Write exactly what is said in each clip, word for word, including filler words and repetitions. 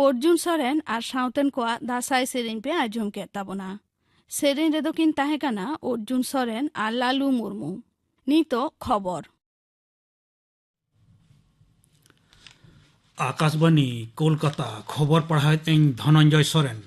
ᱚᱨᱡᱩᱱ ᱥᱚᱨᱮᱱ ᱟᱨ ᱥᱟᱶᱛᱮᱱ ᱠᱚᱣᱟᱜ ᱫᱟᱸᱥᱟᱭ ᱥᱮᱨᱮᱧ ᱯᱮ ᱟᱸᱡᱚᱢ ᱠᱮᱫ ᱛᱟᱵᱚᱱᱟ᱾ ᱥᱮᱨᱮᱧ ᱨᱮᱫᱚ ᱠᱤᱱ ᱛᱟᱦᱮᱸ ᱠᱟᱱᱟ ᱚᱨᱡᱩᱱ ᱥᱚᱨᱮᱱ ᱟᱨ ᱞᱟᱞᱩ ᱢᱩᱨᱢᱩ᱾ ᱱᱤᱛᱚᱜ ᱠᱷᱚᱵᱚᱨ᱾ ᱟᱠᱟᱥᱵᱟᱱᱤ, ᱠᱳᱞᱠᱟᱛᱟ᱾ ᱠᱷᱚᱵᱚᱨ ᱯᱟᱲᱦᱟᱣᱮᱫ ᱟᱹᱧ ᱫᱷᱚᱱᱚᱱᱡᱚᱭ ᱥᱚᱨᱮᱱ᱾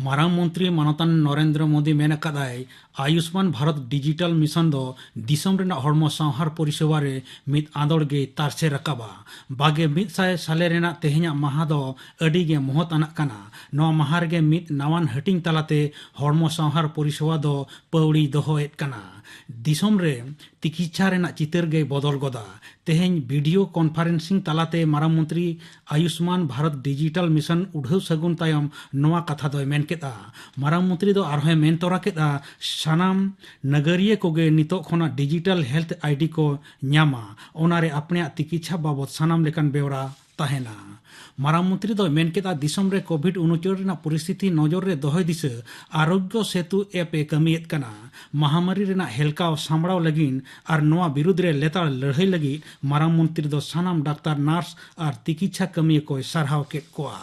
ᱢᱟᱨᱟᱝ ᱢᱚᱱᱛᱨᱤ ᱢᱟᱱᱚᱛᱟᱱ ᱱᱚᱨᱮᱱᱫᱨᱚ ᱢᱳᱫᱤ ᱢᱮᱱ ᱟᱠᱟᱫᱟᱭ, ᱟᱭᱩᱥᱢᱟᱱ ᱵᱷᱟᱨᱚᱛ ᱰᱤᱡᱤᱴᱟᱞ ᱢᱤᱥᱚᱱ ᱫᱚ ᱫᱤᱥᱚᱢ ᱨᱮᱱᱟᱜ ᱦᱚᱲᱢᱚ ᱥᱟᱶᱦᱟᱨ ᱯᱚᱨᱤᱥᱮᱵᱟ ᱨᱮ ᱢᱤᱫ ᱟᱸᱫᱳᱲ ᱜᱮᱭ ᱛᱟᱨᱥᱮ ᱨᱟᱠᱟᱵᱟ᱾ ᱵᱟᱜᱮ ᱢᱤᱫ ᱥᱟᱭ ᱥᱟᱞᱮ ᱨᱮᱱᱟᱜ ᱛᱮᱦᱮᱧᱟᱜ ᱢᱟᱦᱟ ᱫᱚ ᱟᱹᱰᱤ ᱜᱮ ᱢᱚᱦᱚᱛ ᱟᱱᱟᱜ ᱠᱟᱱᱟ᱾ ᱱᱚᱣᱟ ᱢᱟᱦᱟ ᱨᱮᱜᱮ ᱢᱤᱫ ᱱᱟᱣᱟᱱ ᱦᱟᱹᱴᱤᱧ ᱛᱟᱞᱟᱛᱮ ᱦᱚᱲᱢᱚ ᱥᱟᱶᱦᱟᱨ ᱯᱚᱨᱤᱥᱮᱵᱟ ᱫᱚ ᱯᱟᱹᱣᱲᱤ ᱫᱚᱦᱚᱭᱮᱫ ᱠᱟᱱᱟ᱾ ᱫᱤᱥᱚᱢ ᱨᱮ ᱛᱤᱠᱤᱪᱪᱷᱟ ᱨᱮᱱᱟᱜ ᱪᱤᱛᱟᱹᱨ ᱜᱮᱭ ᱵᱚᱫᱚᱞ ᱜᱚᱫᱟ᱾ ᱛᱮᱦᱮᱧ ᱵᱷᱤᱰᱤᱭᱳ ᱠᱚᱱᱯᱷᱟᱨᱮᱱᱥᱤᱝ ᱛᱟᱞᱟᱛᱮ ᱢᱟᱨᱟᱝ ᱢᱚᱱᱛᱨᱤ ᱟᱭᱩᱥᱢᱟᱱ ᱵᱷᱟᱨᱚᱛ ᱰᱤᱡᱤᱴᱟᱞ ᱢᱤᱥᱚᱱ ᱩᱰᱷᱟᱹᱣ ᱥᱟᱹᱜᱩᱱ ᱛᱟᱭᱚᱢ ᱱᱚᱣᱟ ᱠᱟᱛᱷᱟ ᱫᱚᱭ ᱢᱮᱱ ᱠᱮᱫᱼᱟ᱾ ᱢᱟᱨᱟᱝ ᱢᱚᱱᱛᱨᱤ ᱫᱚ ᱟᱨᱦᱚᱸᱭ ᱢᱮᱱ ᱛᱚᱨᱟ ᱠᱮᱫᱼᱟ, ᱥᱟᱱᱟᱢ ᱱᱟᱜᱟᱨᱤᱭᱟᱹ ᱠᱚᱜᱮ ᱱᱤᱛᱚᱜ ᱠᱷᱚᱱᱟᱜ ᱰᱤᱡᱤᱴᱟᱞ ᱦᱮᱞᱛᱷ ᱟᱭᱰᱤ ᱠᱚ ᱧᱟᱢᱟ᱾ ᱚᱱᱟᱨᱮ ᱟᱯᱱᱮᱭᱟᱜ ᱛᱤᱠᱤᱪᱪᱷᱟ ᱵᱟᱵᱚᱛ ᱥᱟᱱᱟᱢ ᱞᱮᱠᱟᱱ ᱵᱮᱣᱨᱟ ᱛᱟᱦᱮᱱᱟ᱾ ᱢᱟᱨᱟᱝ ᱢᱚᱱᱛᱨᱤ ᱫᱚᱭ ᱢᱮᱱ ᱠᱮᱫᱼᱟ, ᱫᱤᱥᱚᱢ ᱨᱮ ᱠᱳᱵᱷᱤᱰ ᱩᱱᱩᱪᱟᱹᱲ ᱨᱮᱱᱟᱜ ᱯᱚᱨᱤᱥᱛᱷᱤᱛᱤ ᱱᱚᱡᱚᱨ ᱨᱮ ᱫᱚᱦᱚᱭ ᱫᱤᱥᱟᱹ ᱟᱨᱳᱜᱽᱭᱚ ᱥᱮᱛᱩ ᱮᱯ ᱮ ᱠᱟᱹᱢᱤᱭᱮᱫ ᱠᱟᱱᱟ᱾ ᱢᱟᱦᱟᱢᱟᱨᱤ ᱨᱮᱱᱟᱜ ᱦᱮᱞᱠᱟᱣ ᱥᱟᱢᱵᱲᱟᱣ ᱞᱟᱹᱜᱤᱫ ᱟᱨ ᱱᱚᱣᱟ ᱵᱤᱨᱩᱫᱽ ᱨᱮ ᱞᱮᱛᱟᱲ ᱞᱟᱹᱲᱦᱟᱹᱭ ᱞᱟᱹᱜᱤᱫ ᱢᱟᱨᱟᱝ ᱢᱚᱱᱛᱨᱤ ᱫᱚ ᱥᱟᱱᱟᱢ ᱰᱟᱠᱛᱟᱨ, ᱱᱟᱨᱥ ᱟᱨ ᱛᱤᱠᱤᱪᱪᱷᱟ ᱠᱟᱹᱢᱤᱭᱟᱹ ᱠᱚᱭ ᱥᱟᱨᱦᱟᱣ ᱠᱮᱫ ᱠᱚᱣᱟ᱾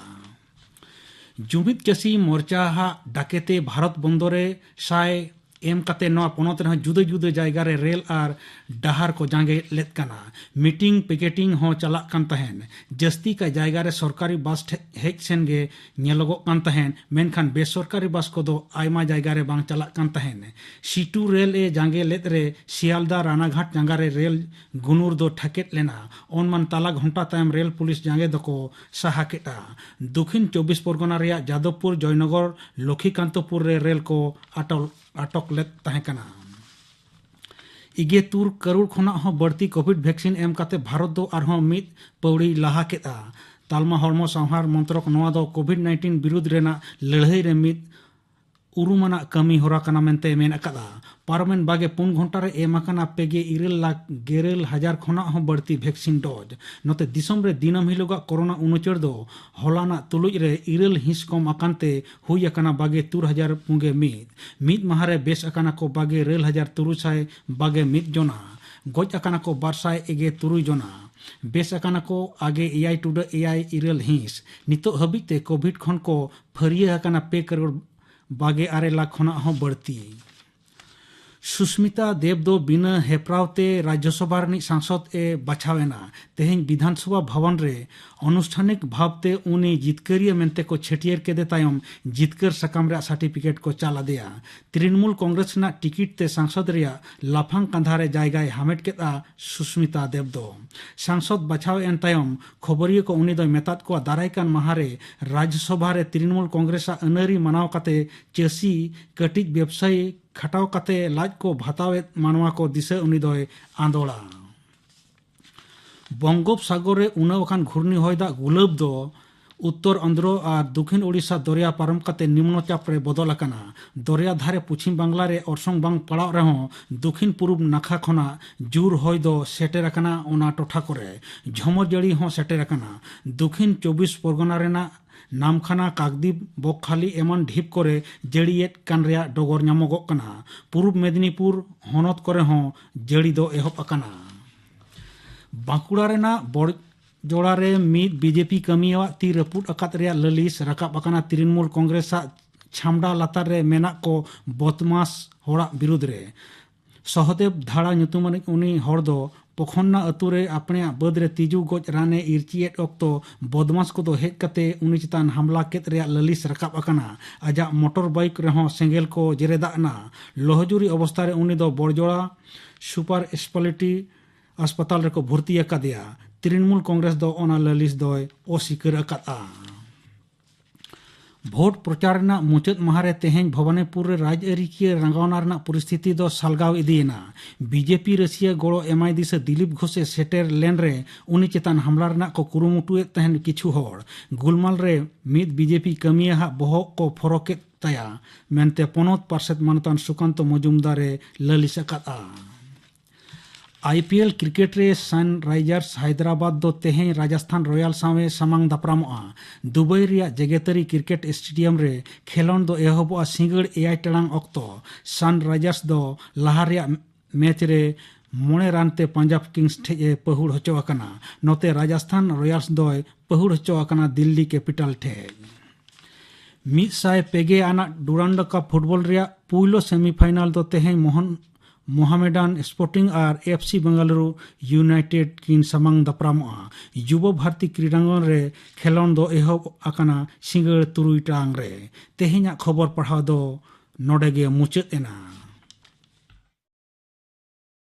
ᱡᱩᱢᱤᱫ ᱪᱟᱹᱥᱤ ᱢᱳᱨᱪᱟ ᱦᱟᱜ ᱰᱟᱠᱮᱛᱮ ᱵᱷᱟᱨᱚᱛ ᱵᱚᱱᱫᱚ ᱨᱮ ᱥᱟᱭ ᱮᱢ ᱠᱟᱛᱮ ᱱᱚᱣᱟ ᱯᱚᱱᱚᱛ ᱨᱮᱦᱚᱸ ᱡᱩᱫᱟᱹ ᱡᱩᱫᱟᱹ ᱡᱟᱭᱜᱟ ᱨᱮ ᱨᱮᱞ ᱟᱨ ᱰᱟᱦᱟᱨ ᱠᱚ ᱡᱟᱸᱜᱮ ᱞᱮᱫ ᱠᱟᱱᱟ᱾ ᱢᱤᱴᱤᱝ ᱯᱤᱠᱮᱴᱤᱝ ᱦᱚᱸ ᱪᱟᱞᱟᱜ ᱠᱟᱱ ᱛᱟᱦᱮᱸᱱ᱾ ᱡᱟᱹᱥᱛᱤ ᱠᱟᱭ ᱡᱟᱭᱜᱟ ᱨᱮ ᱥᱚᱨᱠᱟᱨᱤ ᱵᱟᱥ ᱴᱷᱮ-, ᱦᱮᱡ ᱥᱮᱱ ᱜᱮ ᱧᱮᱞᱚᱜᱚᱜ ᱠᱟᱱ ᱛᱟᱦᱮᱸᱱ, ᱢᱮᱱᱠᱷᱟᱱ ᱵᱮᱥᱚᱨᱠᱟᱨᱤ ᱵᱟᱥ ᱠᱚᱫᱚ ᱟᱭᱢᱟ ᱡᱟᱭᱜᱟ ᱨᱮ ᱵᱟᱝ ᱪᱟᱞᱟᱜ ᱠᱟᱱ ᱛᱟᱦᱮᱸᱱ᱾ ᱥᱤᱴᱩ ᱨᱮᱞ ᱮ ᱡᱟᱸᱜᱮ ᱞᱮᱫ ᱨᱮ ᱥᱤᱭᱟᱞᱫᱟ ᱨᱟᱱᱟᱜᱷᱟᱴ ᱡᱟᱸᱜᱟ ᱨᱮ ᱨᱮᱞ ᱜᱩᱱᱩᱨ ᱫᱚ ᱴᱷᱟᱠᱮᱫ ᱞᱮᱱᱟ᱾ ᱚᱱᱢᱟᱱ ᱛᱟᱞᱟ ᱜᱷᱚᱱᱴᱟ ᱛᱟᱭᱚᱢ ᱨᱮᱞ ᱯᱩᱞᱤᱥ ᱡᱟᱸᱜᱮ ᱫᱚᱠᱚ ᱥᱟᱦᱟ ᱠᱮᱫᱼᱟ᱾ ᱫᱚᱠᱷᱤᱱ ᱪᱚᱵᱵᱤᱥ ᱯᱚᱨᱜᱚᱱᱟ ᱨᱮᱭᱟᱜ ᱡᱟᱫᱚᱵᱽᱯᱩᱨ, ᱡᱚᱭᱱᱚᱜᱚᱨ, ᱞᱚᱠᱠᱷᱤᱠᱟᱱᱛᱚᱯᱩᱨ ᱨᱮ ᱨᱮᱞ ᱠᱚ ᱟᱴᱚᱞ ᱟᱴᱚᱠ ᱞᱮᱫ ᱛᱟᱦᱮᱸ ᱠᱟᱱᱟ᱾ ᱤᱜᱮ ᱛᱩᱨ ᱠᱟᱨᱳᱲ ᱠᱷᱚᱱᱟᱜ ᱦᱚᱸ ᱵᱟᱹᱲᱛᱤ ᱠᱳᱵᱷᱤᱰ ᱵᱷᱮᱠᱥᱤᱱ ᱮᱢ ᱠᱟᱛᱮ ᱵᱷᱟᱨᱚᱛ ᱫᱚ ᱟᱨᱦᱚᱸ ᱢᱤᱫ ᱯᱟᱹᱣᱲᱤ ᱞᱟᱦᱟ ᱠᱮᱫᱼᱟ᱾ ᱛᱟᱞᱢᱟ ᱦᱚᱲᱢᱚ ᱥᱟᱶᱦᱟᱨ ᱢᱚᱱᱛᱨᱚᱠ ᱱᱚᱣᱟ ᱫᱚ ᱠᱳᱵᱷᱤᱰ ᱱᱟᱭᱤᱱᱴᱤᱱ ᱵᱤᱨᱩᱫᱽ ᱨᱮᱱᱟᱜ ᱞᱟᱹᱲᱦᱟᱹᱭ ᱨᱮ ᱢᱤᱫ ᱩᱨᱩᱢᱟᱱᱟᱜ ᱠᱟᱹᱢᱤ ᱦᱚᱨᱟ ᱠᱟᱱᱟ ᱢᱮᱱᱛᱮ ᱢᱮᱱ ᱟᱠᱟᱫᱼᱟ᱾ ᱯᱟᱨᱚᱢᱮᱱ ᱵᱟᱜᱮ ᱯᱩᱱ ᱜᱷᱚᱱᱴᱟ ᱨᱮ ᱮᱢ ᱟᱠᱟᱱᱟ ᱯᱮ ᱜᱮ ᱤᱨᱟᱹᱞ ᱞᱟᱠᱷ ᱜᱮᱨᱟᱹᱞ ᱦᱟᱡᱟᱨ ᱠᱷᱚᱱᱟᱜ ᱦᱚᱸ ᱵᱟᱹᱲᱛᱤ ᱵᱷᱮᱠᱥᱤᱱ ᱰᱳᱡᱽ᱾ ᱱᱚᱛᱮ ᱫᱤᱥᱚᱢ ᱨᱮ ᱫᱤᱱᱟᱹᱢ ᱦᱤᱞᱳᱜᱟᱜ ᱠᱳᱨᱳᱱᱟ ᱩᱱᱩᱪᱟᱹᱲ ᱫᱚ ᱦᱚᱞᱟᱱᱟᱜ ᱛᱩᱞᱩᱡ ᱨᱮ ᱤᱨᱟᱹᱞ ᱦᱤᱸᱥ ᱠᱚᱢ ᱟᱠᱟᱱ ᱛᱮ ᱦᱩᱭ ᱟᱠᱟᱱᱟ ᱵᱟᱜᱮ ᱛᱩᱨ ᱦᱟᱡᱟᱨ ᱯᱩᱱᱜᱮ ᱢᱤᱫ᱾ ᱢᱤᱫ ᱢᱟᱦᱟ ᱨᱮ ᱵᱮᱥ ᱟᱠᱟᱱᱟ ᱠᱚ ᱵᱟᱜᱮ ᱤᱨᱟᱹᱞ ᱦᱟᱡᱟᱨ ᱛᱩᱨᱩᱭ ᱥᱟᱭ ᱵᱟᱜᱮ ᱢᱤᱫ ᱡᱚᱱᱟ᱾ ᱜᱚᱡ ᱟᱠᱟᱱᱟ ᱠᱚ ᱵᱟᱨ ᱥᱟᱭ ᱮᱜᱮ ᱛᱩᱨᱩᱭ ᱡᱚᱱᱟ᱾ ᱵᱮᱥ ᱟᱠᱟᱱᱟ ᱠᱚ ᱟᱜᱮ ᱮᱭᱟᱭ ᱴᱩᱰᱟᱹᱜ ᱮᱭᱟᱭ ᱤᱨᱟᱹᱞ ᱦᱤᱸᱥ᱾ ᱱᱤᱛᱚᱜ ᱦᱟᱹᱵᱤᱡ ᱛᱮ ᱠᱳᱵᱷᱤᱰ ᱠᱷᱚᱱ ᱠᱚ ᱯᱷᱟᱹᱨᱭᱟᱹ ᱟᱠᱟᱱᱟ ᱯᱮ ᱠᱟᱨᱳᱲ ᱵᱟᱜᱮ ᱟᱨᱮ ᱞᱟᱠᱷ ᱠᱷᱚᱱᱟᱜ ᱦᱚᱸ ᱵᱟᱹᱲᱛᱤ᱾ ᱥᱩᱥᱢᱤᱛᱟ ᱫᱮᱵᱽ ᱫᱚ ᱵᱤᱱᱟᱹ ᱦᱮᱯᱨᱟᱣ ᱛᱮ ᱨᱟᱡᱽᱡᱚᱥᱚᱵᱷᱟ ᱨᱤᱱᱤᱡ ᱥᱟᱝᱥᱚᱫ ᱮ ᱵᱟᱪᱷᱟᱣ ᱮᱱᱟ᱾ ᱛᱮᱦᱮᱧ ᱵᱤᱫᱷᱟᱱᱥᱚᱵᱷᱟ ᱵᱷᱚᱵᱚᱱ ᱨᱮ ᱚᱱᱩᱥᱴᱷᱟᱱᱤᱠ ᱵᱷᱟᱵᱽ ᱛᱮ ᱩᱱᱤ ᱡᱤᱛᱠᱟᱹᱨᱤᱭᱟᱹ ᱢᱮᱱᱛᱮ ᱠᱚ ᱪᱷᱟᱹᱴᱭᱟᱹᱨ ᱠᱮᱫᱮ ᱛᱟᱭᱚᱢ ᱡᱤᱛᱠᱟᱹᱨ ᱥᱟᱠᱟᱢ ᱨᱮᱭᱟᱜ ᱥᱟᱨᱴᱤᱯᱷᱤᱠᱮᱴ ᱠᱚ ᱪᱟᱞ ᱟᱫᱮᱭᱟ᱾ ᱛᱨᱤᱱᱢᱩᱞ ᱠᱚᱝᱜᱨᱮᱥ ᱨᱮᱱᱟᱜ ᱴᱤᱠᱤᱴ ᱛᱮ ᱥᱟᱝᱥᱚᱫ ᱨᱮᱭᱟᱜ ᱞᱟᱯᱷᱟᱝ ᱠᱟᱸᱫᱷᱟ ᱨᱮ ᱡᱟᱭᱜᱟᱭ ᱦᱟᱢᱮᱴ ᱠᱮᱫᱼᱟ ᱥᱩᱥᱢᱤᱛᱟ ᱫᱮᱵᱽ ᱫᱚ᱾ ᱥᱟᱝᱥᱚᱫ ᱵᱟᱪᱷᱟᱣ ᱮᱱ ᱛᱟᱭᱚᱢ ᱠᱷᱚᱵᱚᱨᱤᱭᱟᱹ ᱠᱚ ᱩᱱᱤ ᱫᱚᱭ ᱢᱮᱛᱟᱫ ᱠᱚᱣᱟ, ᱫᱟᱨᱟᱭ ᱠᱟᱱ ᱢᱟᱦᱟ ᱨᱮ ᱨᱟᱡᱽᱡᱚᱥᱚᱵᱷᱟ ᱨᱮ ᱛᱨᱤᱱᱢᱩᱞ ᱠᱚᱝᱜᱨᱮᱥ ᱟᱜ ᱟᱹᱱᱟᱹᱨᱤ ᱢᱟᱱᱟᱣ ᱠᱟᱛᱮ ᱪᱟᱹᱥᱤ, ᱠᱟᱹᱴᱤᱡ ᱵᱮᱵᱽᱥᱟᱭᱤ ᱠᱷᱟᱴᱟᱣ ᱠᱟᱛᱮ ᱞᱟᱡ ᱠᱚ ᱵᱷᱟᱛᱟᱣᱮᱫ ᱢᱟᱱᱣᱟ ᱠᱚ ᱫᱤᱥᱟᱹ ᱩᱱᱤ ᱫᱚᱭ ᱟᱸᱫᱳᱲᱟ᱾ ᱵᱚᱝᱜᱳᱯᱥᱟᱜᱚᱨ ᱨᱮ ᱩᱱᱟᱹᱣ ᱟᱠᱟᱱ ᱜᱷᱩᱨᱱᱤ ᱦᱚᱭ ᱫᱟᱜ ᱜᱩᱞᱟᱹᱵ ᱫᱚ ᱩᱛᱛᱚᱨ ᱚᱱᱫᱷᱨᱚ ᱟᱨ ᱫᱚᱠᱷᱤᱱ ᱳᱰᱤᱥᱟ ᱫᱚᱨᱭᱟ ᱯᱟᱨᱚᱢ ᱠᱟᱛᱮ ᱱᱤᱢᱱᱚ ᱪᱟᱯ ᱨᱮ ᱵᱚᱫᱚᱞ ᱟᱠᱟᱱᱟ᱾ ᱫᱚᱨᱭᱟ ᱫᱷᱟᱨᱮ ᱯᱚᱪᱷᱤᱢ ᱵᱟᱝᱞᱟ ᱨᱮ ᱚᱨᱥᱚᱝ ᱵᱟᱝ ᱯᱟᱲᱟᱣ ᱨᱮᱦᱚᱸ ᱫᱚᱠᱷᱤᱱ ᱯᱩᱨᱩᱵ ᱱᱟᱠᱷᱟ ᱠᱷᱚᱱᱟᱜ ᱡᱳᱨ ᱦᱚᱭ ᱫᱚ ᱥᱮᱴᱮᱨ ᱟᱠᱟᱱᱟ ᱚᱱᱟ ᱴᱚᱴᱷᱟ ᱠᱚᱨᱮ᱾ ᱡᱷᱚᱢᱚᱨ ᱡᱟᱹᱲᱤ ᱦᱚᱸ ᱥᱮᱴᱮᱨ ᱟᱠᱟᱱᱟ᱾ ᱫᱚᱠᱷᱤᱱ ᱪᱚᱵᱵᱤᱥ ᱯᱚᱨᱜᱚᱱᱟ ᱨᱮᱱᱟᱜ ᱱᱟᱢᱠᱷᱟᱱᱟ, ᱠᱟᱠᱫᱤᱯ, ᱵᱚᱠᱠᱷᱟᱞᱤ ᱮᱢᱟᱱ ᱰᱷᱤᱯ ᱠᱚᱨᱮ ᱡᱟᱹᱲᱤᱭᱮᱫ ᱠᱟᱱ ᱨᱮᱭᱟᱜ ᱰᱚᱜᱚᱨ ᱧᱟᱢᱚᱜᱚᱜ ᱠᱟᱱᱟ᱾ ᱯᱩᱨᱩᱵ ᱢᱮᱫᱤᱱᱤᱯᱩᱨ ᱦᱚᱱᱚᱛ ᱠᱚᱨᱮ ᱦᱚᱸ ᱡᱟᱹᱲᱤ ᱫᱚ ᱮᱦᱚᱵ ᱟᱠᱟᱱᱟ᱾ ᱵᱟᱸᱠᱩᱲᱟ ᱨᱮᱱᱟᱜ ᱵᱚᱲᱡᱚᱲᱟ ᱨᱮ ᱢᱤᱫ ᱵᱤᱡᱮᱯᱤ ᱠᱟᱹᱢᱤᱭᱟᱹᱣᱟᱜ ᱛᱤ ᱨᱟᱹᱯᱩᱫ ᱟᱠᱟᱫ ᱨᱮᱭᱟᱜ ᱞᱟᱹᱞᱤᱥ ᱨᱟᱠᱟᱵ ᱟᱠᱟᱱᱟ ᱛᱨᱤᱱᱢᱩᱞ ᱠᱚᱝᱜᱨᱮᱥ ᱟᱜ ᱪᱷᱟᱢᱰᱟ ᱞᱟᱛᱟᱨ ᱨᱮ ᱢᱮᱱᱟᱜ ᱠᱚ ᱵᱚᱫᱢᱟᱥ ᱦᱚᱲᱟᱜ ᱵᱤᱨᱩᱫᱽ ᱨᱮ᱾ ᱥᱚᱦᱚᱫᱮᱵ ᱫᱷᱟᱲᱟ ᱧᱩᱛᱩᱢᱟᱱᱤᱡ ᱩᱱᱤ ᱦᱚᱲ ᱫᱚ ᱯᱚᱠᱷᱚᱱᱱᱟ ᱟᱹᱛᱩ ᱨᱮ ᱟᱯᱱᱮᱭᱟᱜ ᱵᱟᱹᱫᱽ ᱨᱮ ᱛᱤᱡᱩ ᱜᱚᱡ ᱨᱟᱱᱮ ᱤᱨᱪᱤᱭᱮᱫ ᱚᱠᱛᱚ ᱵᱚᱫᱢᱟᱥ ᱠᱚᱫᱚ ᱦᱮᱡ ᱠᱟᱛᱮ ᱩᱱᱤ ᱪᱮᱛᱟᱱ ᱦᱟᱢᱞᱟ ᱠᱮᱫ ᱨᱮᱭᱟᱜ ᱞᱟᱹᱞᱤᱥ ᱨᱟᱠᱟᱵ ᱟᱠᱟᱱᱟ᱾ ᱟᱡᱟᱜ ᱢᱚᱴᱚᱨ ᱵᱟᱭᱤᱠ ᱨᱮᱦᱚᱸ ᱥᱮᱸᱜᱮᱞ ᱠᱚ ᱡᱮᱨᱮᱫᱟᱜ ᱮᱱᱟ᱾ ᱞᱚᱦᱚᱡᱩᱨᱤ ᱚᱵᱚᱥᱛᱷᱟ ᱨᱮ ᱩᱱᱤ ᱫᱚ ᱵᱚᱲᱡᱚᱲᱟ ᱥᱩᱯᱟᱨ ᱥᱯᱮᱥᱟᱞᱤᱴᱤ ᱦᱟᱥᱯᱟᱛᱟᱞ ᱨᱮᱠᱚ ᱵᱷᱚᱨᱛᱤ ᱟᱠᱟᱫᱮᱭᱟ᱾ ᱛᱨᱤᱱᱢᱩᱞ ᱠᱚᱝᱜᱨᱮᱥ ᱫᱚ ᱚᱱᱟ ᱞᱟᱹᱞᱤᱥ ᱫᱚᱭ ᱚᱥᱤᱠᱟᱹᱨ ᱟᱠᱟᱫᱼᱟ᱾ ᱵᱷᱳᱴ ᱯᱨᱚᱪᱟᱨ ᱨᱮᱱᱟᱜ ᱢᱩᱪᱟᱹᱫ ᱢᱟᱦᱟ ᱨᱮ ᱛᱮᱦᱮᱧ ᱵᱷᱚᱵᱟᱱᱤᱯᱩᱨ ᱨᱮ ᱨᱟᱡᱽᱟᱹᱨᱤᱠᱤᱭᱟᱹ ᱨᱟᱸᱜᱟᱣᱱᱟ ᱨᱮᱱᱟᱜ ᱯᱚᱨᱤᱥᱛᱷᱤᱛᱤ ᱫᱚ ᱥᱟᱞᱜᱟᱣ ᱤᱫᱤᱭᱮᱱᱟ᱾ ᱵᱤᱡᱮᱯᱤ ᱨᱟᱹᱥᱤᱭᱟᱹ ᱜᱚᱲᱚ ᱮᱢᱟᱭ ᱫᱤᱥᱟᱹ ᱫᱤᱞᱤᱯ ᱜᱷᱳᱥ ᱮ ᱥᱮᱴᱮᱨ ᱞᱮᱱ ᱨᱮ ᱩᱱᱤ ᱪᱮᱛᱟᱱ ᱦᱟᱢᱞᱟ ᱨᱮᱱᱟᱜ ᱠᱚ ᱠᱩᱨᱩᱢᱩᱴᱩᱭᱮᱫ ᱛᱟᱦᱮᱱ ᱠᱤᱪᱷᱩ ᱦᱚᱲ᱾ ᱜᱩᱞᱢᱟᱞ ᱨᱮ ᱢᱤᱫ ᱵᱤᱡᱮᱯᱤ ᱠᱟᱹᱢᱤᱭᱟᱹ ᱦᱟᱜ ᱵᱚᱦᱚᱜ ᱠᱚ ᱯᱷᱚᱨᱚᱠᱮᱫ ᱛᱟᱭᱟ ᱢᱮᱱᱛᱮ ᱯᱚᱱᱚᱛ ᱯᱟᱨᱥᱮᱛ ᱢᱟᱱᱚᱛᱟᱱ ᱥᱩᱠᱟᱱᱛᱚ ᱢᱚᱡᱩᱢᱫᱟᱨ ᱮ ᱞᱟᱹᱞᱤᱥ ᱟᱠᱟᱫᱼᱟ᱾ ᱟᱭᱯᱤᱮᱞ ᱠᱨᱤᱠᱮᱴ ᱨᱮ ᱥᱟᱱᱨᱟᱭᱡᱟᱨᱥ ᱦᱟᱭᱫᱨᱟᱵᱟᱫ ᱫᱚ ᱛᱮᱦᱮᱧ ᱨᱟᱡᱟᱥᱛᱷᱟᱱ ᱨᱚᱭᱟᱞ ᱥᱟᱶ ᱮ ᱥᱟᱢᱟᱝ ᱫᱟᱯᱨᱟᱢᱚᱜᱼᱟ᱾ ᱫᱩᱵᱟᱭ ᱨᱮᱭᱟᱜ ᱡᱮᱜᱮᱛᱟᱹᱨᱤ ᱠᱨᱤᱠᱮᱴ ᱥᱴᱮᱰᱤᱭᱟᱢ ᱨᱮ ᱠᱷᱮᱞᱚᱸᱰ ᱫᱚ ᱮᱦᱚᱵᱚᱜᱼᱟ ᱥᱤᱸᱜᱟᱹᱲ ᱮᱭᱟᱭ ᱴᱟᱲᱟᱝ ᱚᱠᱛᱚ᱾ ᱥᱟᱱᱨᱟᱭᱡᱟᱨᱥ ᱫᱚ ᱞᱟᱦᱟ ᱨᱮᱭᱟᱜ ᱢᱮᱪ ᱨᱮ ᱢᱚᱬᱮ ᱨᱟᱱ ᱛᱮ ᱯᱟᱧᱡᱟᱵᱽ ᱠᱤᱝᱥ ᱴᱷᱮᱡ ᱮ ᱯᱟᱹᱦᱩᱲ ᱦᱚᱪᱚ ᱟᱠᱟᱱᱟ᱾ ᱱᱚᱛᱮ ᱨᱟᱡᱟᱥᱛᱷᱟᱱ ᱨᱚᱭᱟᱞᱥ ᱫᱚᱭ ᱯᱟᱹᱦᱩᱲ ᱦᱚᱪᱚ ᱟᱠᱟᱱᱟ ᱫᱤᱞᱞᱤ ᱠᱮᱯᱤᱴᱟᱞ ᱴᱷᱮᱡ᱾ ᱢᱤᱫ ᱥᱟᱭ ᱯᱮ ᱜᱮ ᱟᱱᱟᱜ ᱰᱩᱨᱟᱱᱰ ᱠᱟᱯ ᱯᱷᱩᱴᱵᱚᱞ ᱨᱮᱭᱟᱜ ᱯᱩᱭᱞᱩ ᱥᱮᱢᱤᱯᱷᱟᱭᱱᱟᱞ ᱫᱚ ᱛᱮᱦᱮᱧ Mohan, ᱢᱚᱦᱟᱢᱮᱰᱟᱱ sporting R F C Bengaluru united ᱠᱤᱱ ᱥᱟᱢᱟᱝ ᱫᱟᱯᱨᱟᱢᱚᱜᱼᱟ᱾ ᱡᱩᱵᱚ ᱵᱷᱟᱨᱛᱤ ᱠᱨᱤᱰᱟᱝᱜᱚᱱ ᱨᱮ ᱠᱷᱮᱞᱚᱱ ᱫᱚ ᱮᱦᱚᱵ ᱟᱠᱟᱱᱟ ᱥᱤᱸᱜᱟᱹᱲ ᱛᱩᱨᱩᱭ ᱴᱟᱲᱟᱝ ᱨᱮ᱾ ᱛᱮᱦᱮᱧᱟᱜ ᱠᱷᱚᱵᱚᱨ ᱯᱟᱲᱦᱟᱣ ᱫᱚ ᱱᱚᱰᱮ ᱜᱮ ᱢᱩᱪᱟᱹᱫ ᱮᱱᱟ᱾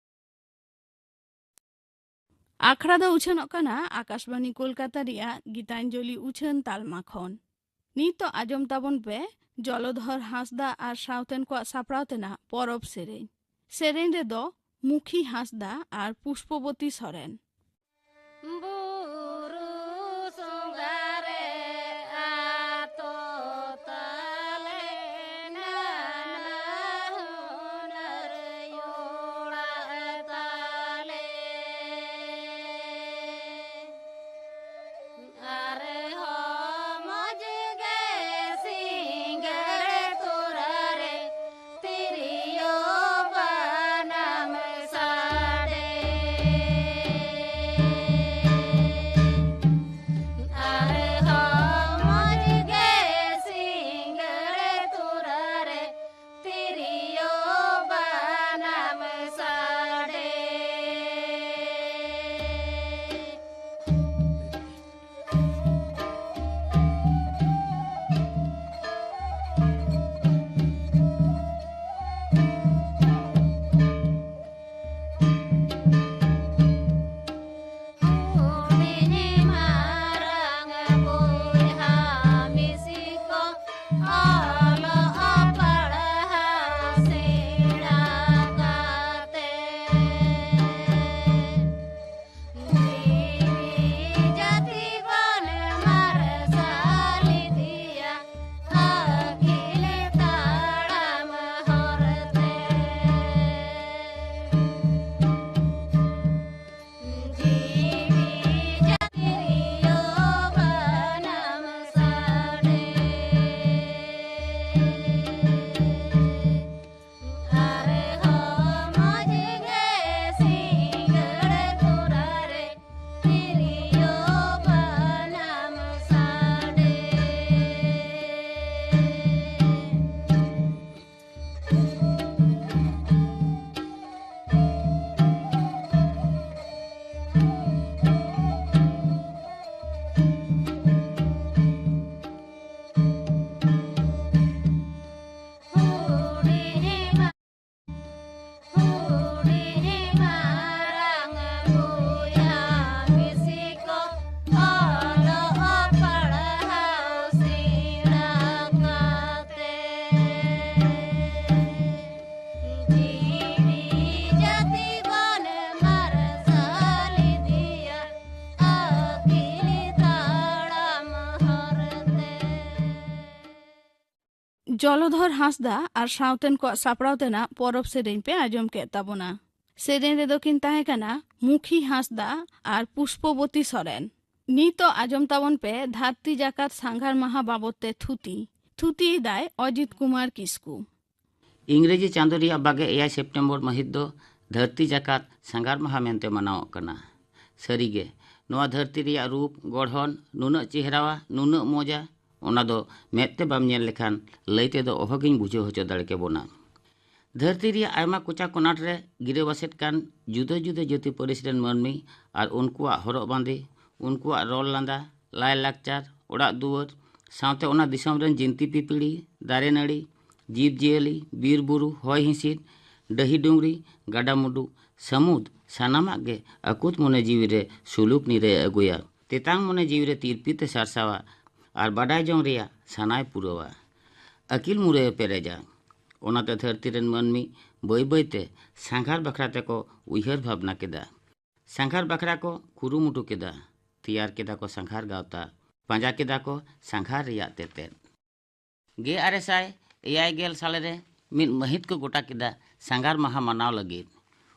ᱟᱠᱷᱲᱟ ᱫᱚ ᱩᱪᱷᱟᱹᱱᱚᱜ ᱠᱟᱱᱟ ᱟᱠᱟᱥᱵᱟᱱᱤ ᱠᱳᱞᱠᱟᱛᱟ ᱨᱮᱭᱟᱜ ᱜᱤᱛᱟᱧᱡᱚᱞᱤ ᱩᱪᱷᱟᱹᱱ ᱛᱟᱞᱢᱟ ᱠᱷᱚᱱ᱾ ᱱᱤᱛᱚᱜ ᱟᱸᱡᱚᱢ ᱛᱟᱵᱚᱱ ᱯᱮ ᱡᱚᱞᱚᱫᱷᱚᱨ ᱦᱟᱸᱥᱫᱟ ᱟᱨ ᱥᱟᱶᱛᱮᱱ ᱠᱚᱣᱟᱜ ᱥᱟᱯᱲᱟᱣ ᱛᱮᱱᱟᱜ ᱯᱚᱨᱚᱵᱽ ᱥᱮᱨᱮᱧ᱾ ᱥᱮᱨᱮᱧ ᱨᱮᱫᱚ ᱢᱩᱠᱷᱤ ᱦᱟᱸᱥᱫᱟ ᱟᱨ ᱯᱩᱥᱯᱚᱵᱚᱛᱤ ᱥᱚᱨᱮᱱ᱾ ᱵᱩᱨᱩ ᱥᱚᱸᱜᱷᱟ ᱨᱮ ᱟᱛᱳ ᱛᱟᱞᱮ, ᱱᱟᱱᱟ ᱦᱩᱱᱟᱹᱨ ᱚᱲᱟᱜ ᱛᱟᱞᱮ᱾ ᱟᱨᱦᱚᱸ ᱢᱚᱡᱽ ᱜᱮ ᱥᱤᱸᱜᱟᱹᱲ ᱛᱚᱨᱟ ᱨᱮ ᱛᱤᱨᱭᱳ ᱵᱟᱱᱟᱢ ᱥᱟᱰᱮ᱾ ᱡᱚᱞᱚᱫᱷᱚᱨ ᱦᱟᱸᱥᱫᱟ ᱟᱨ ᱥᱟᱶᱛᱮᱱ ᱠᱚᱣᱟᱜ ᱥᱟᱯᱲᱟᱣ ᱛᱮᱱᱟᱜ ᱯᱚᱨᱚᱵᱽ ᱥᱮᱨᱮᱧ ᱯᱮ ᱟᱸᱡᱚᱢ ᱠᱮᱫ ᱛᱟᱵᱚᱱᱟ᱾ ᱥᱮᱨᱮᱧ ᱨᱮᱫᱚ ᱠᱤᱱ ᱛᱟᱦᱮᱸ ᱠᱟᱱᱟ ᱢᱩᱠᱷᱤ ᱦᱟᱸᱥᱫᱟ ᱟᱨ ᱯᱩᱥᱯᱚᱵᱚᱛᱤ ᱥᱚᱨᱮᱱ᱾ ᱱᱤᱛᱚᱜ ᱟᱸᱡᱚᱢ ᱛᱟᱵᱚᱱ ᱯᱮ ᱫᱷᱟᱹᱨᱛᱤ ᱡᱟᱠᱟᱛ ᱥᱟᱸᱜᱷᱟᱨ ᱢᱟᱦᱟ ᱵᱟᱵᱚᱛ ᱛᱮ ᱛᱷᱩᱛᱤ᱾ ᱛᱷᱩᱛᱤᱭᱮᱫᱟᱭ ᱚᱡᱤᱛ ᱠᱩᱢᱟᱨ ᱠᱤᱥᱠᱩ᱾ ᱤᱝᱨᱮᱡᱤ ᱪᱟᱸᱫᱳ ᱨᱮᱭᱟᱜ ᱵᱟᱜᱮ ᱮᱭᱟᱭ ᱥᱮᱯᱴᱮᱢᱵᱚᱨ ᱢᱟᱹᱦᱤᱛ ᱫᱚ ᱫᱷᱟᱹᱨᱛᱤ ᱡᱟᱠᱟᱛ ᱥᱟᱸᱜᱷᱟᱨ ᱢᱟᱦᱟ ᱢᱮᱱᱛᱮ ᱢᱟᱱᱟᱣᱚᱜ ᱠᱟᱱᱟ᱾ ᱥᱟᱹᱨᱤᱜᱮ, ᱱᱚᱣᱟ ᱫᱷᱟᱹᱨᱛᱤ ᱨᱮᱭᱟᱜ ᱨᱩᱯ ᱜᱚᱲᱦᱚᱱ ᱱᱩᱱᱟᱹᱜ ᱪᱮᱦᱨᱟᱣᱟ, ᱱᱩᱱᱟᱹᱜ ᱢᱚᱡᱟ, ᱚᱱᱟ ᱫᱚ ᱢᱮᱫ ᱛᱮ ᱵᱟᱢ ᱧᱮᱞ ᱞᱮᱠᱷᱟᱱ ᱞᱟᱹᱭ ᱛᱮᱫᱚ ᱚᱦᱚᱜᱤᱧ ᱵᱩᱡᱷᱟᱹᱣ ᱦᱚᱪᱚ ᱫᱟᱲᱮ ᱠᱮᱵᱚᱱᱟ᱾ ᱫᱷᱟᱹᱨᱛᱤ ᱨᱮᱭᱟᱜ ᱟᱭᱢᱟ ᱠᱚᱪᱟ ᱠᱚᱱᱟᱴ ᱨᱮ ᱜᱤᱨᱟᱹᱵᱟᱥᱮᱫ ᱠᱟᱱ ᱡᱩᱫᱟᱹ ᱡᱩᱫᱟᱹ ᱡᱟᱹᱛᱤ ᱯᱟᱹᱨᱤᱥ ᱨᱮᱱ ᱢᱟᱹᱱᱢᱤ ᱟᱨ ᱩᱱᱠᱩᱣᱟᱜ ᱦᱚᱨᱚᱜ ᱵᱟᱸᱫᱮ, ᱩᱱᱠᱩᱣᱟᱜ ᱨᱚᱲ ᱞᱟᱸᱫᱟ, ᱞᱟᱭᱼᱞᱟᱠᱪᱟᱨ, ᱚᱲᱟᱜ ᱫᱩᱣᱟᱹᱨ, ᱥᱟᱶᱛᱮ ᱚᱱᱟ ᱫᱤᱥᱚᱢ ᱨᱮᱱ ᱡᱤᱱᱛᱤ ᱯᱤᱯᱤᱲᱤ, ᱫᱟᱨᱮ ᱱᱟᱹᱲᱤ, ᱡᱤᱵᱽ ᱡᱤᱭᱟᱹᱞᱤ, ᱵᱤᱨ ᱵᱩᱨᱩ, ᱦᱚᱭ ᱦᱤᱸᱥᱤᱫ, ᱰᱟᱹᱦᱤ ᱰᱩᱝᱨᱤ, ᱜᱟᱰᱟ ᱢᱩᱰᱩ, ᱥᱟᱹᱢᱩᱫ, ᱥᱟᱱᱟᱢᱟᱜ ᱜᱮ ᱟᱹᱠᱩᱛ ᱢᱚᱱᱮ ᱡᱤᱣᱤ ᱨᱮ ᱥᱩᱞᱩᱠ ᱱᱤᱨᱟᱹᱭ ᱟᱹᱜᱩᱭᱟ᱾ ᱛᱮᱛᱟᱝ ᱢᱚᱱᱮ ᱡᱤᱣᱤ ᱨᱮ ᱛᱤᱨᱯᱤᱛ ᱮ ᱥᱟᱨᱥᱟᱣᱟ ᱟᱨ ᱵᱟᱰᱟᱭ ᱡᱚᱝ ᱨᱮᱭᱟᱜ ᱥᱟᱱᱟᱭ ᱯᱩᱨᱟᱹᱣᱟ᱾ ᱟᱹᱠᱤᱞ ᱢᱩᱨᱟᱹᱭ ᱮ ᱯᱮᱨᱮᱡᱟ᱾ ᱚᱱᱟᱛᱮ ᱫᱷᱟᱹᱨᱛᱤ ᱨᱮᱱ ᱢᱟᱹᱱᱢᱤ ᱵᱟᱹᱭ ᱵᱟᱹᱭ ᱛᱮ ᱥᱟᱸᱜᱷᱟᱨ ᱵᱟᱠᱷᱨᱟ ᱛᱮᱠᱚ ᱩᱭᱦᱟᱹᱨ ᱵᱷᱟᱵᱽᱱᱟ ᱠᱮᱫᱟ᱾ ᱥᱟᱸᱜᱷᱟᱨ ᱵᱟᱠᱷᱨᱟ ᱠᱚ ᱠᱩᱨᱩᱢᱩᱴᱩ ᱠᱮᱫᱟ᱾ ᱛᱮᱭᱟᱨ ᱠᱮᱫᱟ ᱠᱚ ᱥᱟᱸᱜᱷᱟᱨ ᱜᱟᱶᱛᱟ᱾ ᱯᱟᱸᱡᱟ ᱠᱮᱫᱟ ᱠᱚ ᱥᱟᱸᱜᱷᱟᱨ ᱨᱮᱭᱟᱜ ᱛᱮᱛᱮᱫ᱾ ᱜᱮᱞ ᱟᱨᱮ ᱥᱟᱭ ᱮᱭᱟᱭ ᱜᱮᱞ ᱥᱟᱞᱮ ᱨᱮ ᱢᱤᱫ ᱢᱟᱹᱦᱤᱛ ᱠᱚ ᱜᱚᱴᱟ ᱠᱮᱫᱟ ᱥᱟᱸᱜᱷᱟᱨ ᱢᱟᱦᱟ ᱢᱟᱱᱟᱣ ᱞᱟᱹᱜᱤᱫ᱾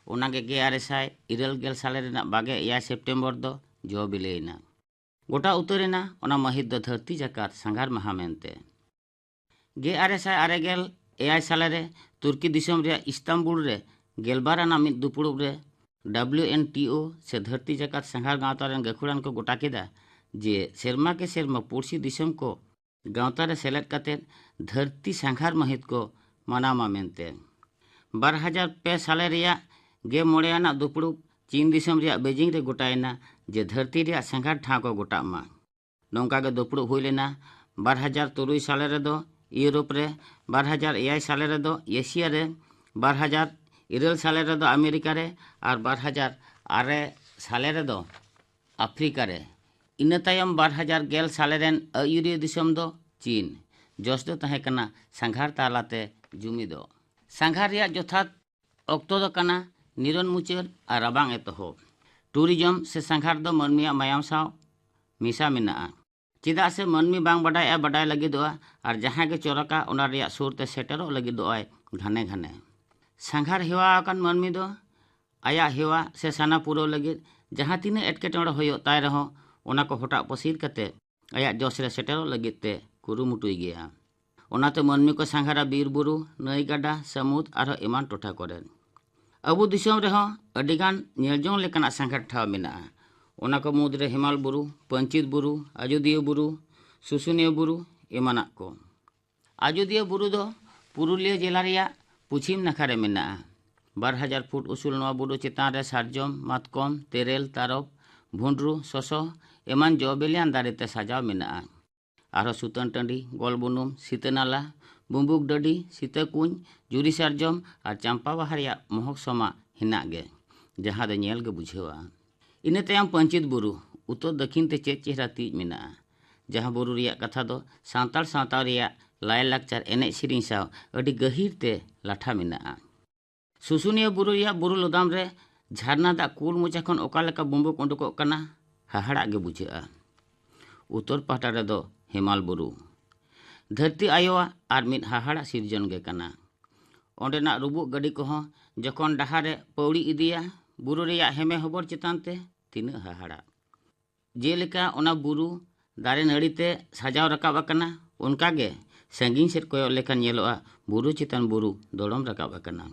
ᱚᱱᱟᱜᱮ ᱜᱮᱞ ᱟᱨᱮ ᱥᱟᱭ ᱤᱨᱟᱹᱞ ᱜᱮᱞ ᱥᱟᱞᱮ ᱨᱮᱱᱟᱜ ᱵᱟᱜᱮ ᱮᱭᱟᱭ ᱥᱮᱯᱴᱮᱢᱵᱚᱨ ᱫᱚ ᱡᱚ ᱵᱤᱞᱤᱭᱮᱱᱟ᱾ ᱜᱚᱴᱟ ᱩᱛᱟᱹᱨᱮᱱᱟ ᱚᱱᱟ ᱢᱟᱹᱦᱤᱛ ᱫᱚ ᱫᱷᱟᱹᱨᱛᱤ ᱡᱟᱠᱟᱛ ᱥᱟᱸᱜᱷᱟᱨ ᱢᱟᱦᱟ ᱢᱮᱱᱛᱮ᱾ ᱜᱮᱞ ᱟᱨᱮ ᱥᱟᱭ ᱟᱨᱮ ᱜᱮᱞ ᱮᱭᱟᱭ ᱥᱟᱞᱮ ᱨᱮ ᱛᱩᱨᱠᱤ ᱫᱤᱥᱚᱢ ᱨᱮᱭᱟᱜ ᱤᱥᱛᱟᱢᱵᱩᱞ ᱨᱮ ᱜᱮᱞᱵᱟᱨ ᱟᱱᱟᱜ ᱢᱤᱫ ᱫᱩᱯᱩᱲᱩᱵ ᱨᱮ ᱰᱟᱵᱞᱤᱭᱩ ᱮᱱ ᱴᱤ ᱳ ᱥᱮ ᱫᱷᱟᱹᱨᱛᱤ ᱡᱟᱠᱟᱛ ᱥᱟᱸᱜᱷᱟᱨ ᱜᱟᱶᱛᱟ ᱨᱮᱱ ᱜᱟᱹᱠᱷᱩᱲᱟᱱ ᱠᱚ ᱜᱚᱴᱟ ᱠᱮᱫᱟ ᱡᱮ ᱥᱮᱨᱢᱟ ᱠᱮ ᱥᱮᱨᱢᱟ ᱯᱩᱲᱥᱤ ᱫᱤᱥᱚᱢ ᱠᱚ ᱜᱟᱶᱛᱟ ᱨᱮ ᱥᱮᱞᱮᱫ ᱠᱟᱛᱮ ᱫᱷᱟᱹᱨᱛᱤ ᱥᱟᱸᱜᱷᱟᱨ ᱢᱟᱹᱦᱤᱛ ᱠᱚ ᱢᱟᱱᱟᱣ ᱢᱟ ᱢᱮᱱᱛᱮ᱾ ᱵᱟᱨ ᱦᱟᱡᱟᱨ ᱯᱮ ᱥᱟᱞᱮ ᱨᱮᱭᱟᱜ ᱜᱮᱞ ᱢᱚᱬᱮ ᱟᱱᱟᱜ ᱫᱩᱯᱲᱩᱵ ᱪᱤᱱ ᱫᱤᱥᱚᱢ ᱨᱮᱭᱟᱜ ᱵᱮᱡᱤᱝ ᱨᱮ ᱜᱚᱴᱟᱭᱮᱱᱟ ᱡᱮ ᱫᱷᱟᱹᱨᱛᱤ ᱨᱮᱭᱟᱜ ᱥᱟᱸᱜᱷᱟᱨ ᱴᱷᱟᱶ ᱠᱚ ᱜᱚᱴᱟᱜ ᱢᱟ᱾ ᱱᱚᱝᱠᱟ ᱜᱮ ᱫᱩᱯᱲᱩᱵ ᱦᱩᱭ ᱞᱮᱱᱟ ᱵᱟᱨ ᱦᱟᱡᱟᱨ ᱛᱩᱨᱩᱭ ᱥᱟᱞᱮ ᱨᱮᱫᱚ ᱤᱭᱩᱨᱳᱯ ᱨᱮ, ᱵᱟᱨ ᱦᱟᱡᱟᱨ ᱮᱭᱟᱭ ᱥᱟᱞᱮ ᱨᱮᱫᱚ ᱮᱥᱤᱭᱟ ᱨᱮ, ᱵᱟᱨ ᱦᱟᱡᱟᱨ ᱤᱨᱟᱹᱞ ᱥᱟᱞᱮ ᱨᱮᱫᱚ ᱟᱢᱮᱨᱤᱠᱟ ᱨᱮ ᱟᱨ ᱵᱟᱨ ᱦᱟᱡᱟᱨ ᱟᱨᱮ ᱥᱟᱞᱮ ᱨᱮᱫᱚ ᱟᱯᱷᱨᱤᱠᱟ ᱨᱮ᱾ ᱤᱱᱟᱹ ᱛᱟᱭᱚᱢ ᱵᱟᱨ ᱦᱟᱡᱟᱨ ᱜᱮᱞ ᱥᱟᱞᱮ ᱨᱮᱱ ᱟᱹᱭᱩᱨᱤᱭᱟᱹ ᱫᱤᱥᱚᱢ ᱫᱚ ᱪᱤᱱ᱾ ᱡᱚᱥ ᱫᱚ ᱛᱟᱦᱮᱸ ᱠᱟᱱᱟ ᱥᱟᱸᱜᱷᱟᱨ ᱛᱟᱞᱟᱛᱮ ᱡᱩᱢᱤᱫᱚᱜ᱾ ᱥᱟᱸᱜᱷᱟᱨ ᱨᱮᱭᱟᱜ ᱡᱚᱛᱷᱟᱛ ᱚᱠᱛᱚ ᱫᱚ ᱠᱟᱱᱟ ᱱᱤᱨᱚᱱ ᱢᱩᱪᱟᱹᱫ ᱟᱨ ᱨᱟᱵᱟᱝ ᱮᱛᱚᱦᱚᱵ᱾ ᱴᱩᱨᱤᱡᱚᱢ ᱥᱮ ᱥᱟᱸᱜᱷᱟᱨ ᱫᱚ ᱢᱟᱹᱱᱢᱤᱭᱟᱜ ᱢᱟᱭᱟᱢ ᱥᱟᱶ ᱢᱮᱥᱟ ᱢᱮᱱᱟᱜᱼᱟ᱾ ᱪᱮᱫᱟᱜ ᱥᱮ ᱢᱟᱹᱱᱢᱤ ᱵᱟᱝ ᱵᱟᱰᱟᱭᱟᱜᱼᱟ ᱵᱟᱰᱟᱭ ᱞᱟᱹᱜᱤᱫᱚᱜᱼᱟ, ᱟᱨ ᱡᱟᱦᱟᱸ ᱜᱮ ᱪᱚᱨᱚᱠᱟ ᱚᱱᱟ ᱨᱮᱭᱟᱜ ᱥᱩᱨ ᱛᱮ ᱥᱮᱴᱮᱨᱚᱜ ᱞᱟᱹᱜᱤᱫᱚᱜᱼᱟᱭ ᱜᱷᱟᱱᱮ ᱜᱷᱟᱱᱮ᱾ ᱥᱟᱸᱜᱷᱟᱨ ᱦᱮᱣᱟ ᱟᱠᱟᱱ ᱢᱟᱹᱱᱢᱤ ᱫᱚ ᱟᱭᱟᱜ ᱦᱮᱣᱟ ᱥᱮ ᱥᱟᱱᱟ ᱯᱩᱨᱟᱹᱣ ᱞᱟᱹᱜᱤᱫ ᱡᱟᱦᱟᱸ ᱛᱤᱱᱟᱹᱜ ᱮᱴᱠᱮᱴᱚᱬᱮ ᱦᱩᱭᱩᱜ ᱛᱟᱭ ᱨᱮᱦᱚᱸ, ᱚᱱᱟ ᱠᱚ ᱦᱚᱴᱟᱜ ᱯᱟᱹᱥᱤᱨ ᱠᱟᱛᱮ ᱟᱭᱟᱜ ᱡᱚᱥ ᱨᱮ ᱥᱮᱴᱮᱨᱚᱜ ᱞᱟᱹᱜᱤᱫ ᱛᱮ ᱠᱩᱨᱩᱢᱩᱴᱩᱭ ᱜᱮᱭᱟ᱾ ᱚᱱᱟᱛᱮ ᱢᱟᱹᱱᱢᱤ ᱠᱚ ᱥᱟᱸᱜᱷᱟᱨᱟ ᱵᱤᱨ ᱵᱩᱨᱩ, ᱱᱟᱹᱭ ᱜᱟᱰᱟ, ᱥᱟᱹᱢᱩᱫ ᱟᱨᱦᱚᱸ ᱮᱢᱟᱱ ᱴᱚᱴᱷᱟ ᱠᱚᱨᱮ᱾ ᱟᱵᱚ ᱫᱤᱥᱚᱢ ᱨᱮᱦᱚᱸ ᱟᱹᱰᱤᱜᱟᱱ ᱧᱮᱞ ᱡᱚᱝ ᱞᱮᱠᱟᱱᱟᱜ ᱥᱟᱸᱜᱷᱟᱨ ᱴᱷᱟᱶ ᱢᱮᱱᱟᱜᱼᱟ᱾ ᱚᱱᱟ ᱠᱚ ᱢᱩᱫᱽᱨᱮ ᱦᱮᱢᱟᱞ ᱵᱩᱨᱩ, ᱯᱟᱹᱧᱪᱤᱛ ᱵᱩᱨᱩ, ᱟᱡᱳᱫᱤᱭᱟᱹ ᱵᱩᱨᱩ, ᱥᱩᱥᱩᱱᱤᱭᱟᱹ ᱵᱩᱨᱩ ᱮᱢᱟᱱᱟᱜ ᱠᱚ᱾ ᱟᱡᱳᱫᱤᱭᱟᱹ ᱵᱩᱨᱩ ᱫᱚ ᱯᱩᱨᱩᱞᱤᱭᱟᱹ ᱡᱮᱞᱟ ᱨᱮᱭᱟᱜ ᱯᱚᱪᱷᱤᱢ ᱱᱟᱠᱷᱟ ᱨᱮ ᱢᱮᱱᱟᱜᱼᱟ᱾ ᱵᱟᱨ ᱦᱟᱡᱟᱨ ᱯᱷᱩᱴ ᱩᱥᱩᱞ ᱱᱚᱣᱟ ᱵᱩᱨᱩ ᱪᱮᱛᱟᱱ ᱨᱮ ᱥᱟᱨᱡᱚᱢ, ᱢᱟᱛᱠᱚᱢ, ᱛᱮᱨᱮᱞ, ᱛᱟᱨᱚᱵ, ᱵᱷᱩᱸᱰᱨᱩ, ᱥᱚᱥᱚ ᱮᱢᱟᱱ ᱡᱚ ᱵᱤᱞᱤᱭᱟᱱ ᱫᱟᱨᱮ ᱛᱮ ᱥᱟᱡᱟᱣ ᱢᱮᱱᱟᱜᱼᱟ᱾ ᱟᱨᱦᱚᱸ ᱥᱩᱛᱟᱹᱱ ᱴᱟᱺᱰᱤ, ᱜᱚᱞ ᱵᱩᱱᱩᱢ, ᱥᱤᱛᱟᱹ ᱱᱟᱞᱟ, ᱵᱩᱢᱵᱩᱠ ᱰᱟᱹᱰᱤ, ᱥᱤᱛᱟᱹ ᱠᱩᱧ, ᱡᱩᱨᱤ ᱥᱟᱨᱡᱚᱢ ᱟᱨ ᱪᱟᱢᱯᱟ ᱵᱟᱦᱟ ᱨᱮᱭᱟᱜ ᱢᱚᱦᱚᱠ ᱥᱚᱢᱟ ᱦᱮᱱᱟᱜ ᱜᱮ, ᱡᱟᱦᱟᱸ ᱫᱚ ᱧᱮᱞ ᱜᱮ ᱵᱩᱡᱷᱟᱹᱣᱟ᱾ ᱤᱱᱟᱹ ᱛᱟᱭᱚᱢ ᱯᱟᱹᱧᱪᱤᱛ ᱵᱩᱨᱩ, ᱩᱛᱚᱨ ᱫᱚᱠᱷᱤᱱ ᱛᱮ ᱪᱮᱫ ᱪᱮᱦᱨᱟ ᱛᱤᱡ ᱢᱮᱱᱟᱜᱼᱟ, ᱡᱟᱦᱟᱸ ᱵᱩᱨᱩ ᱨᱮᱭᱟᱜ ᱠᱟᱛᱷᱟ ᱫᱚ ᱥᱟᱱᱛᱟᱲ ᱥᱟᱶᱛᱟ ᱨᱮᱭᱟᱜ ᱞᱟᱭᱼᱞᱟᱠᱪᱟᱨ, ᱮᱱᱮᱡ ᱥᱮᱨᱮᱧ ᱥᱟᱶ ᱟᱹᱰᱤ ᱜᱟᱹᱦᱤᱨ ᱛᱮ ᱞᱟᱴᱷᱟ ᱢᱮᱱᱟᱜᱼᱟ᱾ ᱥᱩᱥᱩᱱᱤᱭᱟᱹ ᱵᱩᱨᱩ ᱨᱮᱭᱟᱜ ᱵᱩᱨᱩ ᱞᱚᱫᱟᱢ ᱨᱮ ᱡᱷᱟᱨᱱᱟ ᱫᱟᱜ ᱠᱩᱞ ᱢᱚᱪᱟ ᱠᱷᱚᱱ ᱚᱠᱟ ᱞᱮᱠᱟ ᱵᱩᱢᱵᱩᱠ ᱩᱰᱩᱠᱚᱜ ᱠᱟᱱᱟ, ᱦᱟᱦᱟᱲᱟᱜ ᱜᱮ ᱵᱩᱡᱷᱟᱹᱜᱼᱟ᱾ ᱩᱛᱚᱨ ᱯᱟᱦᱴᱟ ᱨᱮᱫᱚ ᱦᱮᱢᱟᱞ ᱵᱩᱨᱩ, ᱫᱷᱟᱹᱨᱛᱤ ᱟᱭᱳᱣᱟᱜ ᱟᱨ ᱢᱤᱫ ᱦᱟᱦᱟᱲᱟᱜ ᱥᱤᱨᱡᱚᱱ ᱜᱮ ᱠᱟᱱᱟ᱾ ᱚᱸᱰᱮᱱᱟᱜ ᱨᱩᱵᱩᱜ ᱜᱟᱹᱰᱤ ᱠᱚᱦᱚᱸ ᱡᱚᱠᱷᱚᱱ ᱰᱟᱦᱟᱨ ᱨᱮ ᱯᱟᱹᱣᱲᱤ ᱤᱫᱤᱭᱟ, ᱵᱩᱨᱩ ᱨᱮᱭᱟᱜ ᱦᱮᱢᱮ ᱦᱚᱵᱚᱨ ᱪᱮᱛᱟᱱ ᱛᱮ ᱛᱤᱱᱟᱹᱜ ᱦᱟᱦᱟᱲᱟᱜ᱾ ᱡᱮᱞᱮᱠᱟ ᱚᱱᱟ ᱵᱩᱨᱩ ᱫᱟᱨᱮ ᱱᱟᱹᱲᱤ ᱛᱮ ᱥᱟᱡᱟᱣ ᱨᱟᱠᱟᱵ ᱟᱠᱟᱱᱟ, ᱚᱱᱠᱟ ᱜᱮ ᱥᱟᱺᱜᱤᱧ ᱥᱮᱫ ᱠᱚᱭᱚᱜ ᱞᱮᱠᱷᱟᱱ ᱧᱮᱞᱚᱜᱼᱟ ᱵᱩᱨᱩ ᱪᱮᱛᱟᱱ ᱵᱩᱨᱩ ᱫᱚᱲᱚᱢ ᱨᱟᱠᱟᱵ ᱟᱠᱟᱱᱟ᱾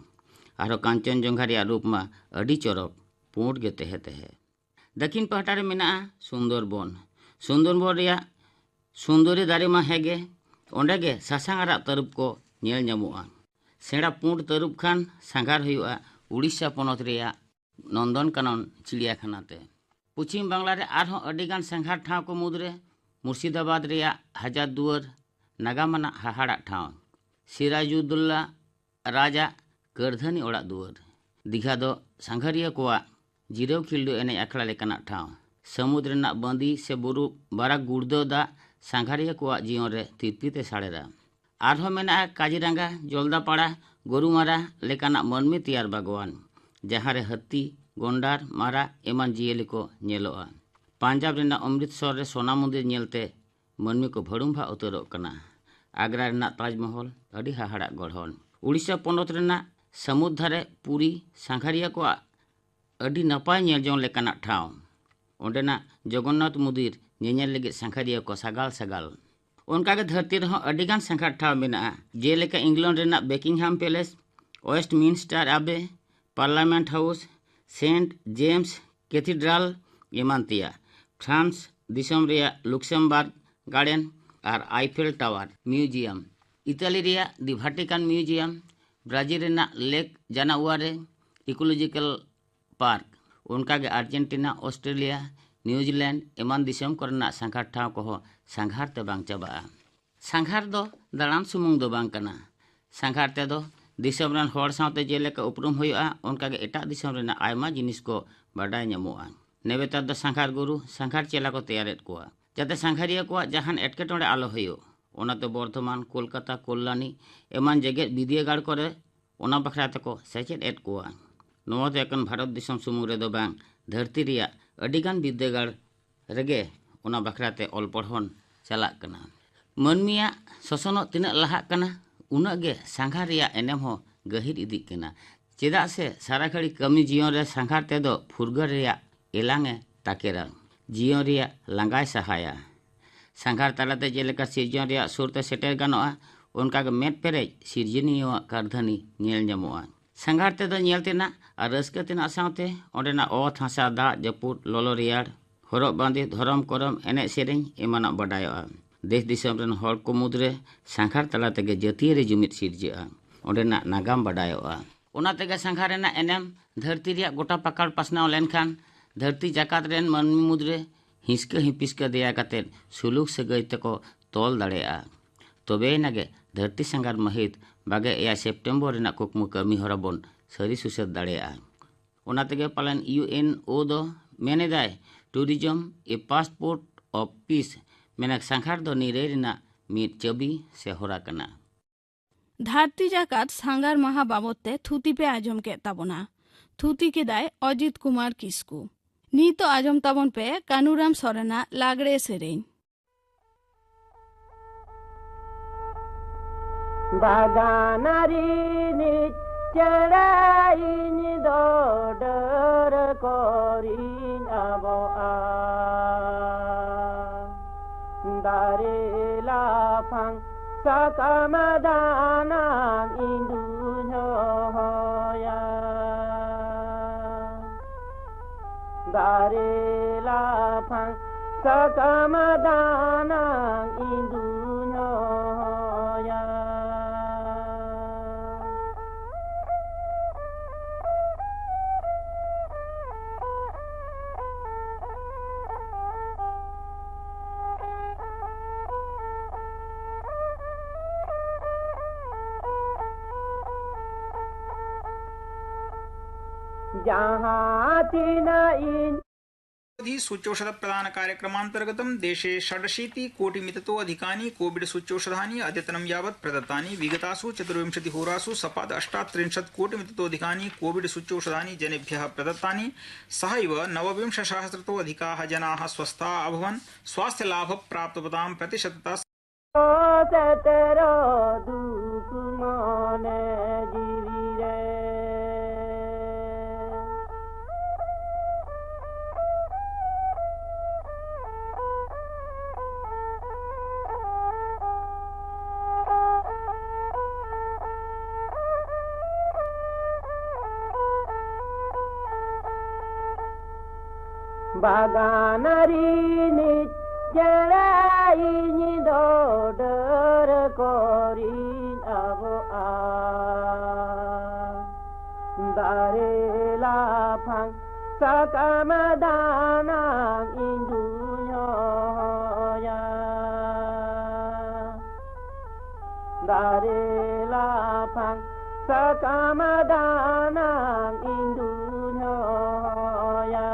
ᱟᱨᱦᱚᱸ ᱠᱟᱧᱪᱚᱱᱡᱚᱝᱜᱷᱟ ᱨᱮᱭᱟᱜ ᱨᱩᱯ ᱢᱟ ᱟᱹᱰᱤ ᱪᱚᱨᱚᱠ, ᱯᱩᱸᱰ ᱜᱮ ᱛᱮᱦᱮ ᱛᱮᱦᱮ᱾ ᱫᱟᱹᱠᱷᱤᱱ ᱯᱟᱦᱴᱟ ᱨᱮ ᱢᱮᱱᱟᱜᱼᱟ ᱥᱩᱱᱫᱚᱨᱵᱚᱱ᱾ ᱥᱩᱱᱫᱚᱨᱵᱚᱱ ᱨᱮᱭᱟᱜ ᱥᱩᱱᱫᱚᱨᱤ ᱫᱟᱨᱮ ᱢᱟ ᱦᱮᱸᱜᱮ, ᱚᱸᱰᱮ ᱜᱮ ᱥᱟᱥᱟᱝ ᱟᱨᱟᱜ ᱛᱟᱹᱨᱩᱵ ᱠᱚ ᱧᱮᱞ ᱧᱟᱢᱚᱜᱼᱟ᱾ ᱥᱮᱬᱟ ᱯᱩᱸᱰ ᱛᱟᱹᱨᱩᱵ ᱠᱷᱟᱱ ᱥᱟᱸᱜᱷᱟᱨ ᱦᱩᱭᱩᱜᱼᱟ ᱩᱲᱤᱥᱥᱟ ᱯᱚᱱᱚᱛ ᱨᱮᱭᱟᱜ ᱱᱚᱱᱫᱚᱱ ᱠᱟᱱᱚᱱ ᱪᱤᱲᱤᱭᱟᱠᱷᱟᱱᱟ ᱛᱮ᱾ ᱯᱚᱪᱷᱤᱢ ᱵᱟᱝᱞᱟ ᱨᱮ ᱟᱨᱦᱚᱸ ᱟᱹᱰᱤᱜᱟᱱ ᱥᱟᱸᱜᱷᱟᱨ ᱴᱷᱟᱶ ᱠᱚ ᱢᱩᱫᱽᱨᱮ ᱢᱩᱨᱥᱤᱫᱟᱵᱟᱫᱽ ᱨᱮᱭᱟᱜ ᱦᱟᱡᱟᱨ ᱫᱩᱣᱟᱹᱨ, ᱱᱟᱜᱟᱢ ᱟᱱᱟᱜ ᱦᱟᱦᱟᱲᱟᱜ ᱴᱷᱟᱶ, ᱥᱤᱨᱟᱡᱩᱫᱫᱩᱞᱞᱟ ᱨᱟᱡᱽ ᱟᱜ ᱠᱟᱹᱨᱫᱷᱟᱹᱱᱤ ᱚᱲᱟᱜ ᱫᱩᱣᱟᱹᱨ᱾ ᱫᱤᱜᱷᱟ ᱫᱚ ᱥᱟᱸᱜᱷᱟᱨᱤᱭᱟᱹ ᱠᱚᱣᱟᱜ ᱡᱤᱨᱟᱹᱣ ᱠᱷᱤᱞᱰᱩ ᱮᱱᱮᱡ ᱟᱠᱷᱲᱟ ᱞᱮᱠᱟᱱᱟᱜ ᱴᱷᱟᱶ᱾ ᱥᱟᱹᱢᱩᱫ ᱨᱮᱱᱟᱜ ᱵᱟᱸᱫᱤ ᱥᱮ ᱵᱩᱨᱩ ᱵᱟᱨᱟᱠ ᱜᱩᱲᱫᱟᱹᱣ ᱫᱟᱜ ᱥᱟᱸᱜᱷᱟᱨᱤᱭᱟᱹ ᱠᱚᱣᱟᱜ ᱡᱤᱭᱚᱱ ᱨᱮ ᱛᱤᱨᱯᱤᱛ ᱮ ᱥᱟᱲᱮᱨᱟ᱾ ᱟᱨᱦᱚᱸ ᱢᱮᱱᱟᱜᱼᱟ ᱠᱟᱡᱤᱨᱟᱸᱜᱟ, ᱡᱚᱞᱫᱟᱯᱟᱲᱟ, ᱜᱚᱨᱩᱢᱟᱨᱟ ᱞᱮᱠᱟᱱᱟᱜ ᱢᱟᱹᱱᱢᱤ ᱛᱮᱭᱟᱨ ᱵᱟᱜᱽᱣᱟᱱ, ᱡᱟᱦᱟᱸ ᱨᱮ ᱦᱟᱹᱛᱤ, ᱜᱚᱱᱰᱟᱨ, ᱢᱟᱨᱟᱜ ᱮᱢᱟᱱ ᱡᱤᱭᱟᱹᱞᱤ ᱠᱚ ᱧᱮᱞᱚᱜᱼᱟ᱾ ᱯᱟᱧᱡᱟᱵᱽ ᱨᱮᱱᱟᱜ ᱚᱢᱨᱤᱛᱥᱚᱨ ᱨᱮ ᱥᱳᱱᱟ ᱢᱚᱱᱫᱤᱨ ᱧᱮᱞᱛᱮ ᱢᱟᱹᱱᱢᱤ ᱠᱚ ᱵᱷᱟᱹᱲᱩᱢᱵᱷᱟᱜ ᱩᱛᱟᱹᱨᱚᱜ ᱠᱟᱱᱟ᱾ ᱟᱜᱽᱨᱟ ᱨᱮᱱᱟᱜ ᱛᱟᱡᱽᱢᱚᱦᱚᱞ ᱟᱹᱰᱤ ᱦᱟᱦᱟᱲᱟᱜ ᱜᱚᱲᱦᱚᱱ᱾ ᱩᱲᱤᱥᱥᱟ ᱯᱚᱱᱚᱛ ᱨᱮᱱᱟᱜ ᱥᱟᱹᱢᱩᱫ ᱫᱷᱟᱨᱮ ᱯᱩᱨᱤ ᱥᱟᱸᱜᱷᱟᱨᱤᱭᱟᱹ ᱠᱚᱣᱟᱜ ᱟᱹᱰᱤ ᱱᱟᱯᱟᱭ ᱧᱮᱞ ᱡᱚᱝ ᱞᱮᱠᱟᱱᱟᱜ ᱴᱷᱟᱶ᱾ ᱚᱸᱰᱮᱱᱟᱜ ᱡᱚᱜᱚᱱᱱᱟᱛᱷ ᱢᱚᱱᱫᱤᱨ ᱧᱮᱧᱮᱞ ᱞᱟᱹᱜᱤᱫ ᱥᱟᱸᱜᱷᱟᱨᱤᱭᱟᱹ ᱠᱚ ᱥᱟᱜᱟᱞ ᱥᱟᱜᱟᱞ᱾ ᱚᱱᱠᱟᱜᱮ ᱫᱷᱟᱹᱨᱛᱤ ᱨᱮᱦᱚᱸ ᱟᱹᱰᱤᱜᱟᱱ ᱥᱟᱸᱜᱷᱟᱨ ᱴᱷᱟᱶ ᱢᱮᱱᱟᱜᱼᱟ, ᱡᱮᱞᱮᱠᱟ ᱤᱝᱞᱚᱱᱰ ᱨᱮᱱᱟᱜ ᱵᱮᱠᱤᱝᱦᱟᱢ ᱯᱮᱞᱮᱥ, ᱳᱭᱮᱥᱴᱢᱤᱱᱥᱴᱟᱨ ᱟᱵᱮ, ᱯᱟᱨᱞᱟᱢᱮᱱᱴ ᱦᱟᱣᱩᱥ, ᱥᱮᱱᱴ ᱡᱮᱢᱥ ᱠᱮᱛᱷᱤᱰᱨᱟᱞ ᱮᱢᱟᱱ ᱛᱮᱭᱟᱜ, ᱯᱷᱨᱟᱱᱥ ᱫᱤᱥᱚᱢ ᱨᱮᱭᱟᱜ ᱞᱩᱠᱥᱮᱢᱵᱟᱨᱜ ᱜᱟᱨᱰᱮᱱ ᱟᱨ ᱟᱭᱯᱷᱮᱞ ᱴᱟᱣᱟᱨ ᱢᱤᱭᱩᱡᱤᱭᱟᱢ, ᱤᱛᱟᱞᱤ ᱨᱮᱭᱟᱜ ᱫᱤ ᱵᱷᱟᱴᱤᱠᱟᱱ ᱢᱤᱭᱩᱡᱤᱭᱟᱢ, ᱵᱨᱟᱡᱤᱞ ᱨᱮᱱᱟᱜ ᱞᱮᱠ ᱡᱟᱱᱟᱣᱟᱨᱮ ᱤᱠᱳᱞᱚᱡᱤᱠᱟᱞ ᱯᱟᱨᱠ, ᱚᱱᱠᱟᱜᱮ ᱟᱨᱡᱮᱱᱴᱤᱱᱟ, ᱚᱥᱴᱨᱮᱞᱤᱭᱟ, ᱱᱤᱭᱩᱡᱤᱞᱮᱱᱰ ᱮᱢᱟᱱ ᱫᱤᱥᱚᱢ ᱠᱚᱨᱮᱱᱟᱜ ᱥᱟᱸᱜᱷᱟᱨ ᱴᱷᱟᱶ ᱠᱚᱦᱚᱸ ᱥᱟᱸᱜᱷᱟᱨ ᱛᱮ ᱵᱟᱝ ᱪᱟᱵᱟᱜᱼᱟ᱾ ᱥᱟᱸᱜᱷᱟᱨ ᱫᱚ ᱫᱟᱬᱟᱱ ᱥᱩᱢᱩᱝ ᱫᱚ ᱵᱟᱝ ᱠᱟᱱᱟ᱾ ᱥᱟᱸᱜᱷᱟᱨ ᱛᱮᱫᱚ ᱫᱤᱥᱚᱢ ᱨᱮᱱ ᱦᱚᱲ ᱥᱟᱶᱛᱮ ᱡᱮᱞᱮᱠᱟ ᱩᱯᱨᱩᱢ ᱦᱩᱭᱩᱜᱼᱟ, ᱚᱱᱠᱟᱜᱮ ᱮᱴᱟᱜ ᱫᱤᱥᱚᱢ ᱨᱮᱱᱟᱜ ᱟᱭᱢᱟ ᱡᱤᱱᱤᱥ ᱠᱚ ᱵᱟᱰᱟᱭ ᱧᱟᱢᱚᱜᱼᱟ᱾ ᱱᱮᱵᱮᱛᱟᱨ ᱫᱚ ᱥᱟᱸᱜᱷᱟᱨ ᱜᱩᱨᱩ, ᱥᱟᱸᱜᱷᱟᱨ ᱪᱮᱞᱟ ᱠᱚ ᱛᱮᱭᱟᱨᱮᱫ ᱠᱚᱣᱟ, ᱡᱟᱛᱮ ᱥᱟᱸᱜᱷᱟᱨᱤᱭᱟᱹ ᱠᱚᱣᱟᱜ ᱡᱟᱦᱟᱱ ᱮᱴᱠᱮᱴᱚᱬᱮ ᱟᱞᱚ ᱦᱩᱭᱩᱜ᱾ ᱚᱱᱟᱛᱮ ᱵᱚᱨᱫᱷᱚᱢᱟᱱ, ᱠᱳᱞᱠᱟᱛᱟ, ᱠᱚᱞᱞᱟᱱᱤ ᱮᱢᱟᱱ ᱡᱮᱜᱮᱛ ᱵᱤᱫᱽᱭᱟᱹᱜᱟᱲ ᱠᱚᱨᱮ ᱚᱱᱟ ᱵᱟᱠᱷᱨᱟ ᱛᱮᱠᱚ ᱥᱮᱪᱮᱫ ᱮᱫ ᱠᱚᱣᱟ᱾ ᱱᱚᱣᱟ ᱫᱚ ᱮᱠᱮᱱ ᱵᱷᱟᱨᱚᱛ ᱫᱤᱥᱚᱢ ᱥᱩᱢᱩᱝ ᱨᱮᱫᱚ ᱵᱟᱝ, ᱫᱷᱟᱹᱨᱛᱤ ᱨᱮᱭᱟᱜ ᱟᱹᱰᱤᱜᱟᱱ ᱵᱤᱫᱽᱫᱟᱹᱜᱟᱲ ᱨᱮᱜᱮ ᱚᱱᱟ ᱵᱟᱠᱷᱨᱟ ᱛᱮ ᱚᱞ ᱯᱚᱲᱦᱚᱱ ᱪᱟᱞᱟᱜ ᱠᱟᱱᱟ᱾ ᱢᱟᱹᱱᱢᱤᱭᱟᱜ ᱥᱚᱥᱚᱱᱚᱜ ᱛᱤᱱᱟᱹᱜ ᱞᱟᱦᱟᱜ ᱠᱟᱱᱟ, ᱩᱱᱟᱹᱜ ᱜᱮ ᱥᱟᱸᱜᱷᱟᱨ ᱨᱮᱭᱟᱜ ᱮᱱᱮᱢ ᱦᱚᱸ ᱜᱟᱹᱦᱤᱨ ᱤᱫᱤᱜ ᱠᱟᱱᱟ᱾ ᱪᱮᱫᱟᱜ ᱥᱮ ᱥᱟᱨᱟ ᱜᱷᱟᱹᱲᱤ ᱠᱟᱹᱢᱤ ᱡᱤᱭᱚᱱ ᱨᱮ ᱥᱟᱸᱜᱷᱟᱨ ᱛᱮᱫᱚ ᱯᱷᱩᱨᱜᱟᱹᱞ ᱨᱮᱭᱟᱜ ᱮᱞᱟᱝ ᱮ ᱛᱟᱠᱮᱨᱟ, ᱡᱤᱭᱚᱱ ᱨᱮᱭᱟᱜ ᱞᱟᱸᱜᱟᱭ ᱥᱟᱦᱟᱭᱟ᱾ ᱥᱟᱸᱜᱷᱟᱨ ᱛᱟᱞᱟᱛᱮ ᱡᱮᱞᱮᱠᱟ ᱥᱤᱨᱡᱚᱱ ᱨᱮᱭᱟᱜ ᱥᱩᱨ ᱛᱮ ᱥᱮᱴᱮᱨ ᱜᱟᱱᱚᱜᱼᱟ, ᱚᱱᱠᱟᱜᱮ ᱢᱮᱫ ᱯᱮᱨᱮᱡ ᱥᱤᱨᱡᱚᱱᱤᱭᱟᱹᱣᱟᱜ ᱠᱟᱹᱨᱫᱷᱟᱹᱱᱤ ᱧᱮᱞ ᱧᱟᱢᱚᱜᱼᱟ᱾ ᱥᱟᱸᱜᱷᱟᱨ ᱛᱮᱫᱚ ᱧᱮᱞ ᱛᱮᱱᱟᱜ ᱟᱨ ᱨᱟᱹᱥᱠᱟᱹ ᱛᱮᱱᱟᱜ ᱥᱟᱶᱛᱮ ᱚᱸᱰᱮᱱᱟᱜ ᱚᱛ, ᱦᱟᱥᱟ, ᱫᱟᱜ, ᱡᱟᱹᱯᱩᱫ, ᱞᱚᱞᱚ, ᱨᱮᱭᱟᱲ, ᱦᱚᱨᱚᱜ ᱵᱟᱸᱫᱮ, ᱫᱷᱚᱨᱚᱢ, ᱠᱚᱨᱚᱢ, ᱮᱱᱮᱡ ᱥᱮᱨᱮᱧ ᱮᱢᱟᱱᱟᱜ ᱵᱟᱰᱟᱭᱚᱜᱼᱟ᱾ ᱫᱮᱥ ᱫᱤᱥᱚᱢ ᱨᱮᱱ ᱦᱚᱲ ᱠᱚ ᱢᱩᱫᱽᱨᱮ ᱥᱟᱸᱜᱷᱟᱨ ᱛᱟᱞᱟ ᱛᱮᱜᱮ ᱡᱟᱹᱛᱤᱭᱟᱹᱨᱤ ᱡᱩᱢᱤᱫ ᱥᱤᱨᱡᱟᱹᱜᱼᱟ᱾ ᱚᱸᱰᱮᱱᱟᱜ ᱱᱟᱜᱟᱢ ᱵᱟᱰᱟᱭᱚᱜᱼᱟ᱾ ᱚᱱᱟ ᱛᱮᱜᱮ ᱥᱟᱸᱜᱷᱟᱨ ᱨᱮᱱᱟᱜ ᱮᱱᱮᱢ ᱫᱷᱟᱹᱨᱛᱤ ᱨᱮᱭᱟᱜ ᱜᱚᱴᱟ ᱯᱟᱠᱟᱲ ᱯᱟᱥᱱᱟᱣ ᱞᱮᱱᱠᱷᱟᱱ, ᱫᱷᱟᱹᱨᱛᱤ ᱡᱟᱠᱟᱛ ᱨᱮᱱ ᱢᱟᱹᱱᱢᱤ ᱢᱩᱫᱽᱨᱮ ᱦᱤᱥᱠᱟᱹ ᱦᱤᱯᱤᱥᱠᱟᱹ ᱫᱮᱭᱟ ᱠᱟᱛᱮ ᱥᱩᱞᱩᱠ ᱥᱟᱹᱜᱟᱹᱭ ᱛᱮᱠᱚ ᱛᱚᱞ ᱫᱟᱲᱮᱭᱟᱜᱼᱟ᱾ ᱛᱚᱵᱮᱭᱮᱱᱟ ᱜᱮ ᱫᱷᱟᱹᱨᱛᱤ ᱥᱟᱸᱜᱷᱟᱨ ᱢᱟᱹᱦᱤᱛ ᱵᱟᱜᱮ ᱮᱭᱟᱭ ᱥᱮᱯᱴᱮᱢᱵᱚᱨ ᱨᱮᱱᱟᱜ ᱠᱩᱠᱢᱩ ᱠᱟᱹᱢᱤ ᱦᱚᱨᱟ ᱵᱚᱱ ᱥᱟᱹᱨᱤ ᱥᱩᱥᱟᱹᱨ ᱫᱟᱲᱮᱭᱟᱜᱼᱟ᱾ ᱚᱱᱟ ᱛᱮᱜᱮ ᱯᱟᱞᱮᱱ ᱤᱭᱩ ᱮᱱ ᱳ ᱫᱚ ᱢᱮᱱ ᱮᱫᱟᱭ, "Tourism, a passport of peace", ᱢᱮᱱᱮᱠ ᱥᱟᱸᱜᱷᱟᱨ ᱫᱚ ᱱᱤᱨᱟᱹᱭ ᱨᱮᱱᱟᱜ ᱢᱤᱫ ᱪᱟᱹᱵᱤ ᱥᱮ ᱦᱚᱨᱟ ᱠᱟᱱᱟ᱾ ᱫᱷᱟᱹᱨᱛᱤ ᱡᱟᱠᱟᱛ ᱥᱟᱸᱜᱷᱟᱨ ᱢᱟᱦᱟ ᱵᱟᱵᱚᱛ ᱛᱮ ᱛᱷᱩᱛᱤ ᱯᱮ ᱟᱸᱡᱚᱢ ᱠᱮᱫ ᱛᱟᱵᱚᱱᱟ᱾ ᱛᱷᱩᱛᱤ ᱠᱮᱫᱟᱭ ᱚᱡᱤᱛ ᱠᱩᱢᱟᱨ ᱠᱤᱥᱠᱩ᱾ ᱱᱤᱛᱚᱜ ᱟᱸᱡᱚᱢ ᱛᱟᱵᱚᱱ ᱯᱮ ᱠᱟᱹᱱᱩᱨᱟᱢ ᱥᱚᱨᱮᱱᱟᱜ ᱞᱟᱜᱽᱲᱮ ᱥᱮᱨᱮᱧ᱾ ᱵᱟᱜᱟᱱ ᱨᱤᱱᱤᱡ ᱪᱮᱬᱮ ᱤᱧ ᱫᱚ ᱰᱟᱹᱨ ᱠᱚᱨᱤᱧ ᱟᱵᱚᱜᱼᱟ᱾ ᱫᱟᱨᱮ ᱞᱟᱯᱷᱟᱝ ᱥᱟᱠᱟᱢ ᱫᱟᱱᱟᱝ ᱤᱧ ᱫᱩᱧ ᱦᱚᱦᱚᱭᱟ᱾ ᱫᱟᱨᱮ ᱞᱟᱯᱷᱟᱝ ᱥᱟᱠᱟᱢ ᱫᱟᱱᱟᱝ ᱤᱧ ᱫᱩᱧ ᱦᱚᱦᱚᱭᱟ᱾ ᱡᱟᱦᱟᱸ ᱛᱤᱱᱟᱹᱜ ᱤᱧ सूच्यौषध प्रदान कार्यक्रमांतर्गतं देशे षडशीति कोटि मिततो अधिकानि कोविड सूच्यौषधानि अद्यतनं यावत् प्रदत्तानि। विगतासु चतुर्विंशति होरासु सपाद अष्टात्रिंशत् कोटि मिततो अधिकानि कोविड सूच्यौषधानि जनेभ्यः प्रदत्तानि। सहैव नवविंश सहस्रतो अधिकाः जनाः स्वस्था अभवन्। स्वास्थ्य लाभ प्राप्तवतां प्रतिशतता ᱥᱮᱴᱮᱨᱚᱜ ᱫᱩᱠ ᱢᱚᱱᱮ ᱡᱤᱣᱤ ᱨᱮ᱾ ᱵᱟᱜᱟᱱ ᱨᱤᱱᱤᱡ ᱪᱮᱬᱮ ᱤᱧ ᱫᱚ ᱰᱟᱹᱨ ᱠᱚᱨᱤᱧ ᱟᱵᱚᱜᱼᱟ᱾ ᱫᱟᱨᱮ ᱞᱟᱯᱷᱟᱝ ᱥᱟᱠᱟᱢ ᱫᱟᱱᱟᱝ ᱤᱧ ᱫᱩᱧ ᱦᱚᱦᱚᱭᱟ᱾ ᱫᱟᱨᱮ ᱞᱟᱯᱷᱟᱝ ᱥᱟᱠᱟᱢ ᱫᱟᱱᱟᱝ ᱤᱧ ᱫᱩᱧ ᱦᱚᱦᱚᱭᱟ᱾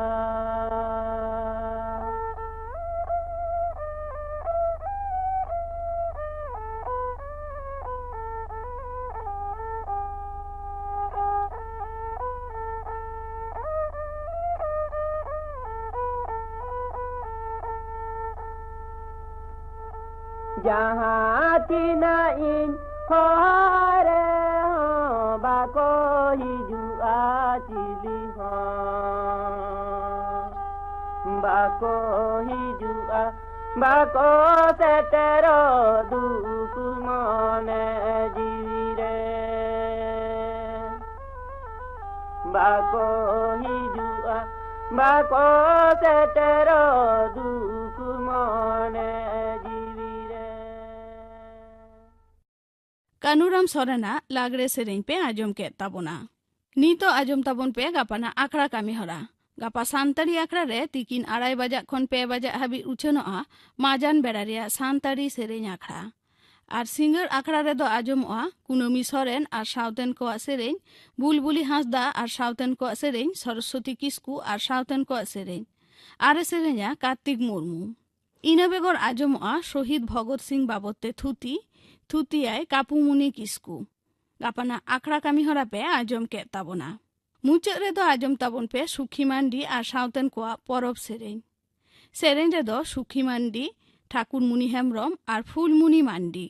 ᱡᱟᱦᱟᱸ ᱛᱤᱱᱟᱹᱜ ᱤᱧ ᱦᱚᱦᱚ ᱨᱮᱦᱚᱸ ᱵᱟᱠᱚ ᱦᱤᱡᱩᱜᱼᱟ ᱪᱤᱞᱤ ᱦᱚᱸ᱾ ᱵᱟᱠᱚ ᱦᱤᱡᱩᱜᱼᱟ, ᱵᱟᱠᱚ ᱥᱮᱴᱮᱨᱚᱜ ᱫᱩᱠ ᱢᱚᱱᱮ ᱡᱤᱣᱤ ᱨᱮ᱾ ᱵᱟᱠᱚ ᱦᱤᱡᱩᱜᱼᱟ, ᱵᱟᱠᱚ ᱥᱮᱴᱮᱨᱚᱜ ᱫᱩᱠ ᱢᱚᱱᱮ ᱡᱤᱣᱤ ᱨᱮ᱾ ᱠᱟᱹᱱᱩᱨᱟᱢ ᱥᱚᱨᱮᱱᱟᱜ ᱞᱟᱜᱽᱲᱮ ᱥᱮᱨᱮᱧ ᱯᱮ ᱟᱸᱡᱚᱢ ᱠᱮᱫ ᱛᱟᱵᱚᱱᱟ᱾ ᱱᱤᱛᱚᱜ ᱟᱸᱡᱚᱢ ᱛᱟᱵᱚᱱ ᱯᱮ ᱜᱟᱯᱟᱱᱟᱜ ᱟᱠᱷᱲᱟ ᱠᱟᱹᱢᱤ ᱦᱚᱨᱟ᱾ ᱜᱟᱯᱟ ᱥᱟᱱᱛᱟᱲᱤ ᱟᱠᱷᱲᱟ ᱨᱮ ᱛᱤᱠᱤᱱ ᱟᱲᱟᱭ ᱵᱟᱡᱟᱜ ᱠᱷᱚᱱ ᱯᱮ ᱵᱟᱡᱟᱜ ᱦᱟᱹᱵᱤᱡ ᱩᱪᱷᱟᱹᱱᱚᱜᱼᱟ ᱢᱟᱡᱟᱱ ᱵᱮᱲᱟ ᱨᱮᱭᱟᱜ ᱥᱟᱱᱛᱟᱲᱤ ᱥᱮᱨᱮᱧ ᱟᱠᱷᱲᱟ᱾ ᱟᱨ ᱥᱤᱸᱜᱟᱹᱲ ᱟᱠᱷᱲᱟ ᱨᱮᱫᱚ ᱟᱸᱡᱚᱢᱚᱜᱼᱟ ᱠᱩᱱᱟᱹᱢᱤ ᱥᱚᱨᱮᱱ ᱟᱨ ᱥᱟᱶᱛᱮᱱ ᱠᱚᱣᱟᱜ ᱥᱮᱨᱮᱧ, ᱵᱩᱞᱵᱩᱞᱤ ᱦᱟᱸᱥᱫᱟ ᱟᱨ ᱥᱟᱶᱛᱮᱱ ᱠᱚᱣᱟᱜ ᱥᱮᱨᱮᱧ, ᱥᱚᱨᱚᱥᱣᱚᱛᱤ ᱠᱤᱥᱠᱩ ᱟᱨ ᱥᱟᱶᱛᱮᱱ ᱠᱚᱣᱟᱜ ᱥᱮᱨᱮᱧ᱾ ᱟᱨ ᱮ ᱥᱮᱨᱮᱧᱟ ᱠᱟᱨᱛᱤᱠ ᱢᱩᱨᱢᱩ᱾ ᱤᱱᱟᱹ ᱵᱮᱜᱚᱨ ᱟᱸᱡᱚᱢᱚᱜᱼᱟ ᱥᱚᱦᱤᱫ ᱵᱷᱚᱜᱚᱛ ᱥᱤᱝ ᱵᱟᱵᱚᱫ ᱛᱮ ᱛᱷᱩᱛᱤ, ᱛᱷᱩᱛᱤᱭᱟᱭ ᱠᱟᱯᱩᱢᱩᱱᱤ ᱠᱤᱥᱠᱩ᱾ ᱜᱟᱯᱟᱱᱟᱜ ᱟᱠᱷᱲᱟ ᱠᱟᱹᱢᱤ ᱦᱚᱨᱟ ᱯᱮ ᱟᱸᱡᱚᱢ ᱠᱮᱫ ᱛᱟᱵᱚᱱᱟ᱾ ᱢᱩᱪᱟᱹᱫ ᱨᱮᱫᱚ ᱟᱸᱡᱚᱢ ᱛᱟᱵᱚᱱ ᱯᱮ ᱥᱩᱠᱷᱤ ᱢᱟᱱᱰᱤ ᱟᱨ ᱥᱟᱶᱛᱮᱱ ᱠᱚᱣᱟᱜ ᱯᱚᱨᱚᱵᱽ ᱥᱮᱨᱮᱧ᱾ ᱥᱮᱨᱮᱧ ᱨᱮᱫᱚ ᱥᱩᱠᱷᱤ ᱢᱟᱱᱰᱤ, ᱴᱷᱟᱠᱩᱨᱢᱩᱱᱤ ᱦᱮᱢᱵᱽᱨᱚᱢ ᱟᱨ ᱯᱷᱩᱞᱢᱩᱱᱤ ᱢᱟᱱᱰᱤ᱾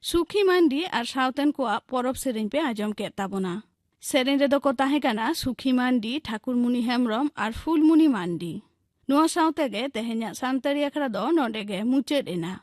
ᱥᱩᱠᱷᱤ ᱢᱟᱱᱰᱤ ᱟᱨ ᱥᱟᱶᱛᱮᱱ ᱠᱚᱣᱟᱜ ᱯᱚᱨᱚᱵᱽ ᱥᱮᱨᱮᱧ ᱯᱮ ᱟᱸᱡᱚᱢ ᱠᱮᱫ ᱛᱟᱵᱚᱱᱟ᱾ ᱥᱮᱨᱮᱧ ᱨᱮᱫᱚ ᱠᱚ ᱛᱟᱦᱮᱸ ᱠᱟᱱᱟ ᱥᱩᱠᱷᱤ ᱢᱟᱱᱰᱤ, ᱴᱷᱟᱠᱩᱨᱢᱩᱱᱤ ᱦᱮᱢᱵᱽᱨᱚᱢ ᱟᱨ ᱯᱷᱩᱞᱢᱩᱱᱤ ᱢᱟᱱᱰᱤ᱾ ᱱᱚᱣᱟ ᱥᱟᱶ ᱛᱮᱜᱮ ᱛᱮᱦᱮᱧᱟᱜ ᱥᱟᱱᱛᱟᱲᱤ ᱟᱠᱷᱲᱟ ᱫᱚ ᱱᱚᱰᱮ ᱜᱮ ᱢᱩᱪᱟᱹᱫ ᱮᱱᱟ᱾